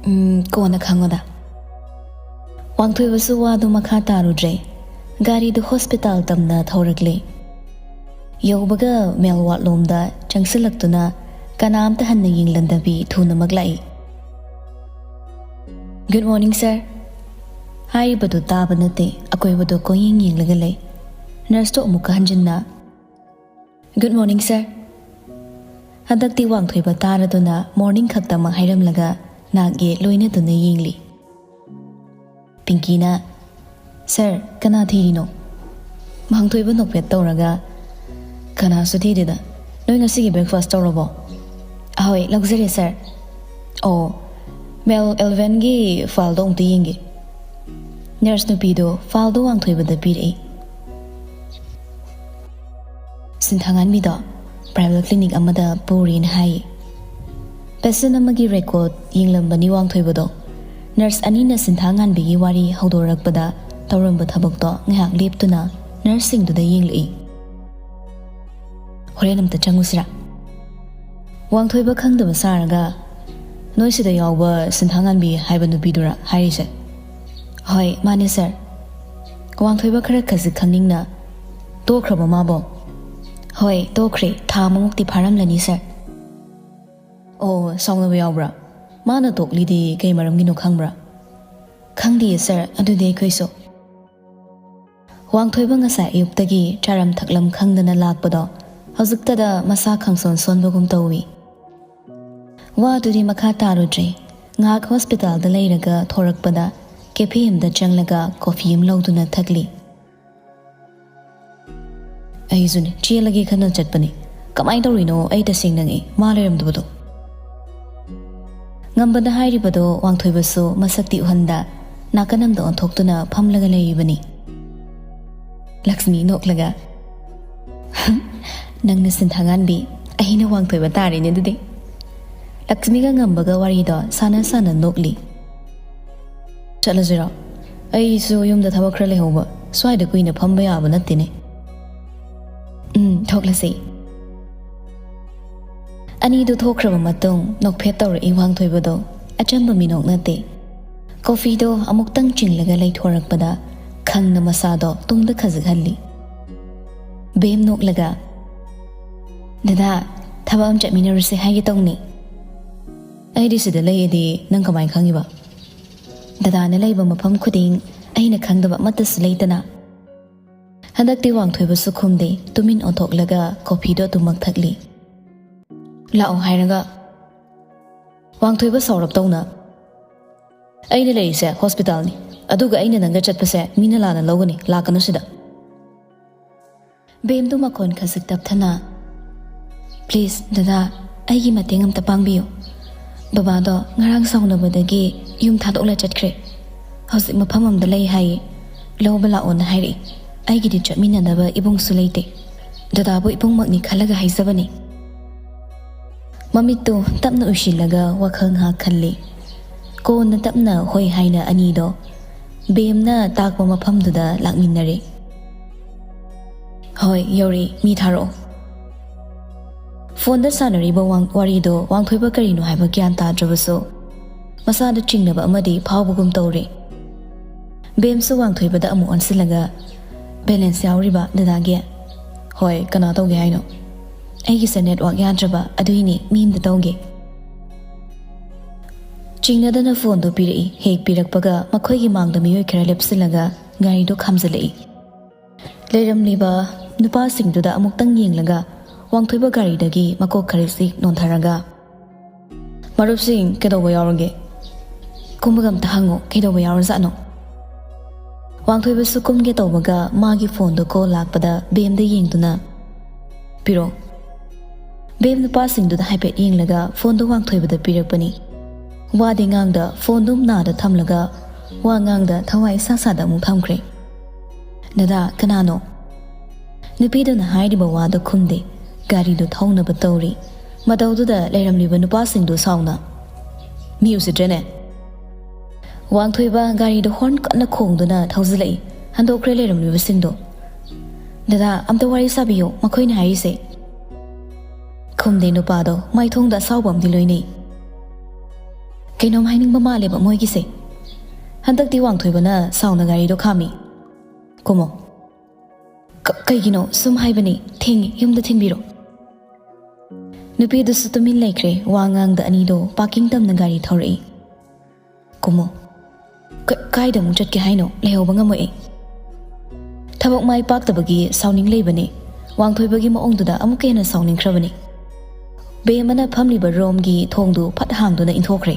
ꯎꯝ, ꯀꯣꯟꯅ ꯈꯪꯉꯣꯗ꯫ ꯋꯥꯡꯊꯣꯏꯕꯁꯨ ꯋꯥꯗꯨ ꯃꯈꯥ ꯇꯥꯔꯨꯗ꯭ꯔꯦ꯫ ꯒꯥꯔꯤꯗꯨ ꯍꯣꯁꯄꯤꯇꯥꯜ ꯇꯝꯅ ꯊꯧꯔꯛꯂꯦ꯫ ꯌꯧꯕꯒ ꯃꯦꯜ ꯋꯥꯠꯂꯣꯝꯗ ꯆꯪꯁꯤꯜꯂꯛꯇꯨꯅ ꯀꯅꯥꯝꯇ ꯍꯟꯅ ꯌꯦꯡꯂꯝꯗꯕꯤ ꯊꯨꯅꯃꯛ ꯂꯥꯛꯏ꯫ "Good morning, sir." ꯍꯥꯏꯔꯤꯕꯗꯨ ꯇꯥꯕ ꯅꯠꯇꯦ, ꯑꯀꯣꯏꯕꯗꯨ ꯀꯣꯏꯌꯦꯡ ꯌꯦꯡꯂꯒ ꯂꯩ꯫ ꯅꯔꯁꯇꯨ ꯑꯃꯨꯛꯀ ꯍꯟꯖꯤꯟꯅ, "Good morning, sir." ꯍꯟꯗꯛꯇꯤ ꯋꯥꯡꯊꯣꯏꯕ ꯇꯥꯔꯗꯨꯅ morning ꯈꯛꯇꯃꯛ ꯍꯥꯏꯔꯝꯂꯒ ꯅꯥꯛ ꯌꯦꯠ ꯂꯣꯏꯅꯗꯨꯅ ꯌꯦꯡꯂꯤ꯫ ꯄꯤꯡꯀꯤꯅ, "Sir, ꯀꯅꯥ ꯊꯤꯔꯤꯅꯣ?" ꯋꯥꯡꯊꯣꯏꯕ ꯅꯣꯛꯐꯦꯠ ꯇꯧꯔꯒ, "ꯀꯅꯥꯁꯨ ꯊꯤꯗꯦꯗ꯫ ꯅꯣꯏ ꯉꯁꯤꯒꯤ breakfast ꯇꯧꯔꯕꯣ?" "ꯑꯍꯣꯏ, ꯂꯧꯖꯔꯦ, sir꯫ ꯑꯣ, ꯃꯦꯜ ꯑꯦꯜꯚꯦꯟꯒꯤ fileꯗꯣ ꯑꯃꯨꯛꯇ ꯌꯦꯡꯒꯦ꯫" ꯅꯔꯁ ꯅꯨꯄꯤꯗꯣ fileꯗꯣ ꯋꯥꯡꯊꯣꯏꯕꯗ ꯄꯤꯔꯛꯏ꯫ "ꯁꯤꯟꯊꯥꯉꯥꯟꯕꯤꯗꯣ private clinic ꯑꯃꯗ ꯄꯨꯔꯦꯅ ꯍꯥꯏ꯫" Patient ꯑꯃꯒꯤ record ꯌꯦꯡꯂꯝꯕꯅꯤ ꯋꯥꯡꯊꯣꯏꯕꯗꯣ꯫ ꯅꯔꯁ ꯑꯅꯤꯅ ꯁꯤꯟꯊꯥꯉꯥꯟꯕꯤꯒꯤ ꯋꯥꯔꯤ ꯍꯧꯗꯣꯔꯛꯄꯗ ꯇꯧꯔꯝꯕ ꯊꯕꯛꯇꯣ ꯉꯥꯏꯍꯥꯛ ꯂꯦꯞꯇꯨꯅ ꯅꯔꯁꯁꯤꯡꯗꯨꯗ ꯌꯦꯡꯂꯛꯏ꯫ "ꯍꯣꯔꯦꯟ ꯑꯝꯇ ꯆꯪꯉꯨꯁꯤꯔꯥ?" ꯋꯥꯡꯊꯣꯏꯕ ꯈꯪꯗꯕ ꯁꯥꯔꯒ, "ꯅꯣꯏ ꯁꯤꯗ ꯌꯥꯎꯕ ꯁꯤꯟꯊꯥꯉꯥꯟꯕꯤ ꯍꯥꯏꯕ ꯅꯨꯄꯤꯗꯨꯔꯥ ꯍꯥꯏꯔꯤꯁꯦ?" "ꯍꯣꯏ, ꯃꯥꯅꯦ, sir꯫" ꯋꯥꯡꯊꯣꯏꯕ ꯈꯔ ꯈꯖꯤꯛ ꯈꯪꯅꯤꯡꯅ, "ꯇꯣꯛꯈ꯭ꯔꯕꯣ ꯃꯥꯕꯣ?" "ꯍꯣꯏ, ꯇꯣꯛꯈ꯭ꯔꯦ꯫ ꯊꯥ ꯑꯃꯃꯨꯛꯇꯤ ꯐꯥꯔꯝꯂꯅꯤ, sir꯫" "ꯑꯣ, ꯁꯥꯎꯅꯕ ꯌꯥꯎꯕ꯭ꯔꯥ? ꯃꯥꯅ ꯇꯣꯛꯂꯤꯗꯤ ꯀꯩ ꯃꯔꯝꯒꯤꯅꯣ ꯈꯪꯕ꯭ꯔꯥ?" "ꯈꯪꯗꯤꯌꯦ, sir, ꯑꯗꯨꯗꯤ ꯑꯩꯈꯣꯏꯁꯨ꯫" ꯋꯥꯡꯊꯣꯏꯕ ꯉꯁꯥꯏ ꯑꯌꯨꯛꯇꯒꯤ ꯆꯥꯔꯝ ꯊꯛꯂꯝ ꯈꯪꯗꯅ ꯂꯥꯛꯄꯗꯣ ꯍꯧꯖꯤꯛꯇꯗ ꯃꯁꯥ ꯈꯪꯁꯣꯟ ꯁꯣꯟꯕꯒꯨꯝ ꯇꯧꯏ꯫ ꯋꯥꯗꯨꯗꯤ ꯃꯈꯥ ꯇꯥꯔꯨꯗ꯭ꯔꯦ꯫ ꯉꯥꯏꯍꯥꯛ ꯍꯣꯁꯄꯤꯇꯥꯜꯗ ꯂꯩꯔꯒ ꯊꯣꯔꯛꯄꯗ cafe ꯑꯃꯗ ꯆꯪꯂꯒ coffee ꯑꯃ ꯂꯧꯗꯨꯅ ꯊꯛꯂꯤ꯫ "ꯑꯩꯁꯨꯅꯦ, ꯆꯦꯜꯂꯒꯦ ꯈꯟꯅ ꯆꯠꯄꯅꯤ꯫ ꯀꯃꯥꯏꯅ ꯇꯧꯔꯤꯅꯣ? ꯑꯩ ꯇꯁꯦꯡꯅ ꯉꯛꯏ, ꯃꯥ ꯂꯩꯔꯝꯗꯕꯗꯣ꯫" ꯉꯝꯕꯅ ꯍꯥꯏꯔꯤꯕꯗꯣ ꯋꯥꯡꯊꯣꯏꯕꯁꯨ ꯃꯁꯛꯇꯤ ꯎꯍꯟꯗ ꯅꯥꯀꯟ ꯑꯃꯗ ꯑꯣꯟꯊꯣꯛꯇꯨꯅ ꯐꯝꯂꯒ ꯂꯩꯔꯤꯕꯅꯤ꯫ ꯂꯛꯁꯃꯤ ꯅꯣꯛꯂꯒ, "ꯅꯪꯅ ꯁꯤꯟꯊꯥꯉꯥꯟꯕꯤ, ꯑꯩꯅ ꯋꯥꯡꯊꯣꯏꯕ ꯇꯥꯔꯦꯅꯦ ꯑꯗꯨꯗꯤ꯫" ꯂꯛꯁꯃꯤꯒ ꯉꯝꯕꯒ ꯋꯥꯔꯤꯗꯣ ꯁꯥꯟꯅ ꯁꯥꯟꯅ ꯅꯣꯛꯂꯤ꯫ "ꯆꯠꯂꯁꯤꯔꯣ? ꯑꯩꯁꯨ ꯌꯨꯝꯗ ꯊꯕꯛ ꯈꯔ ꯂꯩꯍꯧꯕ꯫ ꯁ꯭ꯋꯥꯏꯗ ꯀꯨꯏꯅ ꯐꯝꯕ ꯌꯥꯕ ꯅꯠꯇꯦꯅꯦ꯫ "ꯎꯝ, ꯊꯣꯛꯂꯁꯤ꯫" ꯑꯅꯤꯗꯨ ꯊꯣꯛꯈ꯭ꯔꯕ ꯃꯇꯨꯡ ꯅꯣꯛꯐꯦꯠ ꯇꯧꯔꯛꯏ ꯋꯥꯡꯊꯣꯏꯕꯗꯣ꯫ ꯑꯆꯝꯕ ꯃꯤꯅꯣꯛ ꯅꯠꯇꯦ꯫ ꯀꯣꯐꯤꯗꯣ ꯑꯃꯨꯛꯇꯪ ꯆꯤꯡꯂꯒ ꯂꯩꯊꯣꯔꯛꯄꯗ ꯈꯪꯅ ꯃꯁꯥꯗꯣ ꯇꯨꯡꯗ ꯈꯖꯤꯛꯍꯜꯂꯤ꯫ ꯕꯦꯝ ꯅꯣꯛꯂꯒ, "ꯗꯗꯥ, ꯊꯕꯛ ꯑꯃ ꯆꯠꯃꯤꯟꯅꯔꯨꯁꯦ ꯍꯥꯏꯒꯦ ꯇꯧꯅꯤ꯫" "ꯑꯩꯗꯤ ꯁꯤꯗ ꯂꯩꯌꯦꯗꯤ ꯅꯪ ꯀꯃꯥꯏꯅ ꯈꯪꯉꯤꯕ?" "ꯗꯗꯥꯅ ꯂꯩꯕ ꯃꯐꯝ ꯈꯨꯗꯤꯡ ꯑꯩꯅ ꯈꯪꯗꯕ ꯑꯃꯠꯇꯁꯨ ꯂꯩꯇꯅ꯫" ꯍꯟꯗꯛꯇꯤ ꯋꯥꯡꯊꯣꯏꯕꯁꯨ ꯈꯨꯝꯗꯦ, ꯇꯨꯃꯤꯟ ꯑꯣꯟꯊꯣꯛꯂꯒ ꯀꯣꯐꯤꯗꯣ ꯑꯗꯨꯃꯛ ꯊꯛꯂꯤ꯫ "ꯂꯥꯛꯑꯣ ꯍꯥꯏꯔꯒ?" ꯋꯥꯡꯊꯣꯏꯕ ꯁꯥꯎꯔꯞꯇꯧꯅ, "ꯑꯩꯅ ꯂꯩꯔꯤꯁꯦ ꯍꯣꯁꯄꯤꯇꯥꯜꯅꯤ, ꯑꯗꯨꯒ ꯑꯩꯅ ꯅꯪꯒ ꯆꯠꯄꯁꯦ ꯃꯤꯅ ꯂꯥꯟꯅ ꯂꯧꯒꯅꯤ, ꯂꯥꯛꯀꯅꯨ ꯁꯤꯗ꯫" ꯕꯦꯝꯗꯨ ꯃꯈꯣꯟ ꯈꯖꯤꯛ ꯇꯞꯊꯅ, "ꯄ꯭ꯂꯤꯖ ꯗꯗꯥ, ꯑꯩꯒꯤ ꯃꯇꯦꯡ ꯑꯝꯇ ꯄꯥꯡꯕꯤꯌꯨ꯫ ꯕꯕꯥꯗꯣ ꯉꯔꯥꯡ ꯁꯥꯎꯅꯕꯗꯒꯤ ꯌꯨꯝ ꯊꯥꯗꯣꯛꯂ ꯆꯠꯈ꯭ꯔꯦ꯫ ꯍꯧꯖꯤꯛ ꯃꯐꯝ ꯑꯃꯗ ꯂꯩ ꯍꯥꯏꯌꯦ, ꯂꯧꯕ ꯂꯥꯛꯑꯣꯅ ꯍꯥꯏꯔꯛꯏ꯫ ꯑꯩꯒꯤꯗꯤ ꯆꯠꯃꯤꯟꯅꯅꯕ ꯏꯕꯨꯡꯁꯨ ꯂꯩꯇꯦ꯫ ꯗꯗꯥꯕꯨ ꯏꯕꯨꯡꯃꯛꯅꯤ ꯈꯜꯂꯒ ꯍꯥꯏꯖꯕꯅꯤ꯫" ꯃꯃꯤꯠꯇꯨ ꯇꯞꯅ ꯎꯏꯁꯤꯜꯂꯒ ꯋꯥꯈꯜ ꯉꯥꯏꯍꯥꯛ ꯈꯜꯂꯤ꯫ ꯀꯣꯟꯅ ꯇꯞꯅ ꯍꯣꯏ ꯍꯥꯏꯅ ꯑꯅꯤꯗꯣ ꯕꯦꯝꯅ ꯇꯥꯛꯄ ꯃꯐꯝꯗꯨꯗ ꯂꯥꯛꯃꯤꯟꯅꯔꯦ꯫ "ꯍꯣꯏ, ꯌꯧꯔꯦ, ꯃꯤ ꯊꯥꯔꯛꯑꯣ꯫" ꯐꯣꯟꯗ ꯁꯥꯟꯅꯔꯤꯕ ꯋꯥꯡ-, ꯋꯥꯔꯤꯗꯣ ꯋꯥꯡꯊꯣꯏꯕ ꯀꯔꯤꯅꯣ ꯍꯥꯏꯕ ꯒ꯭ꯌꯥꯟ ꯇꯥꯗ꯭ꯔꯕꯁꯨ ꯃꯁꯥꯗ ꯆꯤꯡꯅꯕ ꯑꯃꯗꯤ ꯐꯥꯎꯕꯒꯨꯝ ꯇꯧꯔꯦ꯫ ꯕꯦꯝꯁꯨ ꯋꯥꯡꯊꯣꯏꯕꯗ ꯑꯃꯨꯛ ꯑꯣꯟꯁꯤꯜꯂꯒ, "ꯕꯦꯂꯦꯟꯁ ꯌꯥꯎꯔꯤꯕ ꯗꯗꯥꯒꯤ?" "ꯍꯣꯏ, ꯀꯅꯥ ꯇꯧꯒꯦ ꯍꯥꯏꯅꯣ?" "ꯑꯩꯒꯤꯁꯦ ꯅꯦꯠꯋꯥꯛ ꯌꯥꯗ꯭ꯔꯕ, ꯑꯗꯨꯏꯅꯦ ꯃꯤ ꯑꯃꯗ ꯇꯧꯒꯦ꯫" ꯆꯤꯡꯅꯗꯅ ꯐꯣꯟꯗꯨ ꯄꯤꯔꯛꯏ꯫ ꯍꯦꯛ ꯄꯤꯔꯛꯄꯒ ꯃꯈꯣꯏꯒꯤ ꯃꯥꯡꯗ ꯃꯤꯑꯣꯏ ꯈꯔ ꯂꯦꯞꯁꯤꯜꯂꯒ ꯒꯥꯔꯤꯗꯨ ꯈꯥꯝꯖꯤꯜꯂꯛꯏ꯫ ꯂꯩꯔꯝꯂꯤꯕ ꯅꯨꯄꯥꯁꯤꯡꯗꯨꯗ ꯑꯃꯨꯛꯇꯪ ꯌꯦꯡꯂꯒ ꯋꯥꯡꯊꯣꯏꯕ ꯒꯥꯔꯤꯗꯒꯤ ꯃꯀꯣꯛ ꯈꯔ ꯆꯤꯛ ꯅꯣꯟꯊꯔꯒ, "ꯃꯔꯨꯞꯁꯤꯡ, ꯀꯩꯗꯧꯕ ꯌꯥꯎꯔꯒꯦ? ꯀꯨꯝꯕꯒ ꯑꯝꯇ ꯍꯪꯉꯣ, ꯀꯩꯗꯧꯕ ꯌꯥꯎꯔꯖꯥꯠꯅꯣ?" ꯋꯥꯡꯊꯣꯏꯕꯁꯨ ꯀꯨꯝꯒꯦ ꯇꯧꯕꯒ ꯃꯥꯒꯤ ꯐꯣꯟꯗꯣ ꯀꯣꯜ ꯂꯥꯛꯄꯗ ꯕꯦꯝꯗ ꯌꯦꯡꯗꯨꯅ, "ꯄꯤꯔꯣ꯫" ꯕꯦꯝ ꯅꯨꯄꯥꯁꯤꯡꯗꯨꯗ ꯍꯥꯏꯐꯦꯠ ꯌꯦꯡꯂꯒ ꯐꯣꯟꯗꯣ ꯋꯥꯡꯊꯣꯏꯕꯗ ꯄꯤꯔꯛꯄꯅꯤ꯫ ꯋꯥꯗꯤ ꯉꯥꯡꯗ ꯐꯣꯟꯗꯨ ꯅꯥꯗ ꯊꯝꯂꯒ ꯋꯥ ꯉꯥꯡꯗ ꯊꯋꯥꯏ ꯏꯁꯥ ꯁꯥꯗ ꯑꯃꯨꯛ ꯊꯝꯈ꯭ꯔꯦ꯫ "ꯗꯗꯥ, ꯀꯅꯥꯅꯣ?" ꯅꯨꯄꯤꯗꯨꯅ ꯍꯥꯏꯔꯤꯕ ꯋꯥꯗꯨ ꯈꯨꯝꯗꯦ꯫ ꯒꯥꯔꯤꯗꯨ ꯊꯧꯅꯕ ꯇꯧꯔꯤ꯫ ꯃꯇꯧꯗꯨꯗ ꯂꯩꯔꯝꯂꯤꯕ ꯅꯨꯄꯥꯁꯤꯡꯗꯨ ꯁꯥꯎꯅ, "ꯃꯤ ꯎꯁꯤꯠꯇ꯭ꯔꯦꯅꯦ!" ꯋꯥꯡꯊꯣꯏꯕ ꯒꯥꯔꯤꯗꯨ ꯍꯣꯔꯟ ꯀꯟꯅ ꯈꯣꯡꯗꯨꯅ ꯊꯧꯖꯤꯜꯂꯛꯏ꯫ ꯍꯟꯗꯣꯛꯈ꯭ꯔꯦ ꯂꯩꯔꯝꯂꯤꯕꯁꯤꯡꯗꯣ꯫ "ꯗꯗꯥ, ꯑꯝꯇ ꯋꯥꯔꯤ ꯁꯥꯕꯤꯌꯨ, ꯃꯈꯣꯏꯅ ꯍꯥꯏꯔꯤꯁꯦ"꯫ ꯈꯨꯝꯗꯦ ꯅꯨꯄꯥꯗꯣ, ꯃꯥꯏꯊꯣꯡꯗ ꯑꯁꯥꯎꯕ ꯑꯃꯗꯤ ꯂꯣꯏꯅꯩ꯫ ꯀꯩꯅꯣꯝ ꯍꯥꯏꯅꯤꯡꯕ ꯃꯥꯜꯂꯦꯕ ꯃꯣꯏꯒꯤꯁꯦ꯫ ꯍꯟꯗꯛꯇꯤ ꯋꯥꯡꯊꯣꯏꯕꯅ ꯁꯥꯎꯅ ꯒꯥꯔꯤꯗꯣ ꯈꯥꯝꯃꯤ꯫ "ꯀꯨꯝꯃꯣ"꯫ "ꯀ-, ꯀꯩꯒꯤꯅꯣ? ꯁꯨꯝ ꯍꯥꯏꯕꯅꯤ, ꯊꯦꯡꯉꯦ, ꯌꯨꯝꯗ ꯊꯤꯟꯕꯤꯔꯣ"꯫ ꯅꯨꯄꯤꯗꯨꯁꯨ ꯇꯨꯃꯤꯟ ꯂꯩꯈ꯭ꯔꯦ꯫ ꯋꯥ ꯉꯥꯡꯗ ꯑꯅꯤꯗꯣ ꯄꯥꯔꯀꯤꯡ ꯇꯝꯅ ꯒꯥꯔꯤ ꯊꯧꯔꯛꯏ꯫ "ꯀꯨꯝꯃꯣ"꯫ "ꯀ-, ꯀꯥꯏꯗ ꯑꯃꯨꯛ ꯆꯠꯀꯦ ꯍꯥꯏꯅꯣ? ꯂꯩꯍꯧꯕ ꯉꯝꯃꯣꯏ ꯑꯩ"꯫ ꯊꯕꯛ ꯃꯥꯏ ꯄꯥꯛꯇꯕꯒꯤ ꯁꯥꯎꯅꯤꯡ ꯂꯩꯕꯅꯤ꯫ ꯋꯥꯡꯊꯣꯏꯕꯒꯤ ꯃꯑꯣꯡꯗꯨꯗ ꯑꯃꯨꯛꯀ ꯍꯦꯟꯅ ꯁꯥꯎꯅꯤꯡꯈ꯭ꯔꯕꯅꯤ꯫ ꯕꯦꯝꯃꯅ ꯐꯝꯂꯤꯕ ꯔꯣꯝꯒꯤ ꯊꯣꯡꯗꯨ ꯐꯠ ꯍꯥꯡꯗꯨꯅ ꯏꯟꯊꯣꯛꯈ꯭ꯔꯦ꯫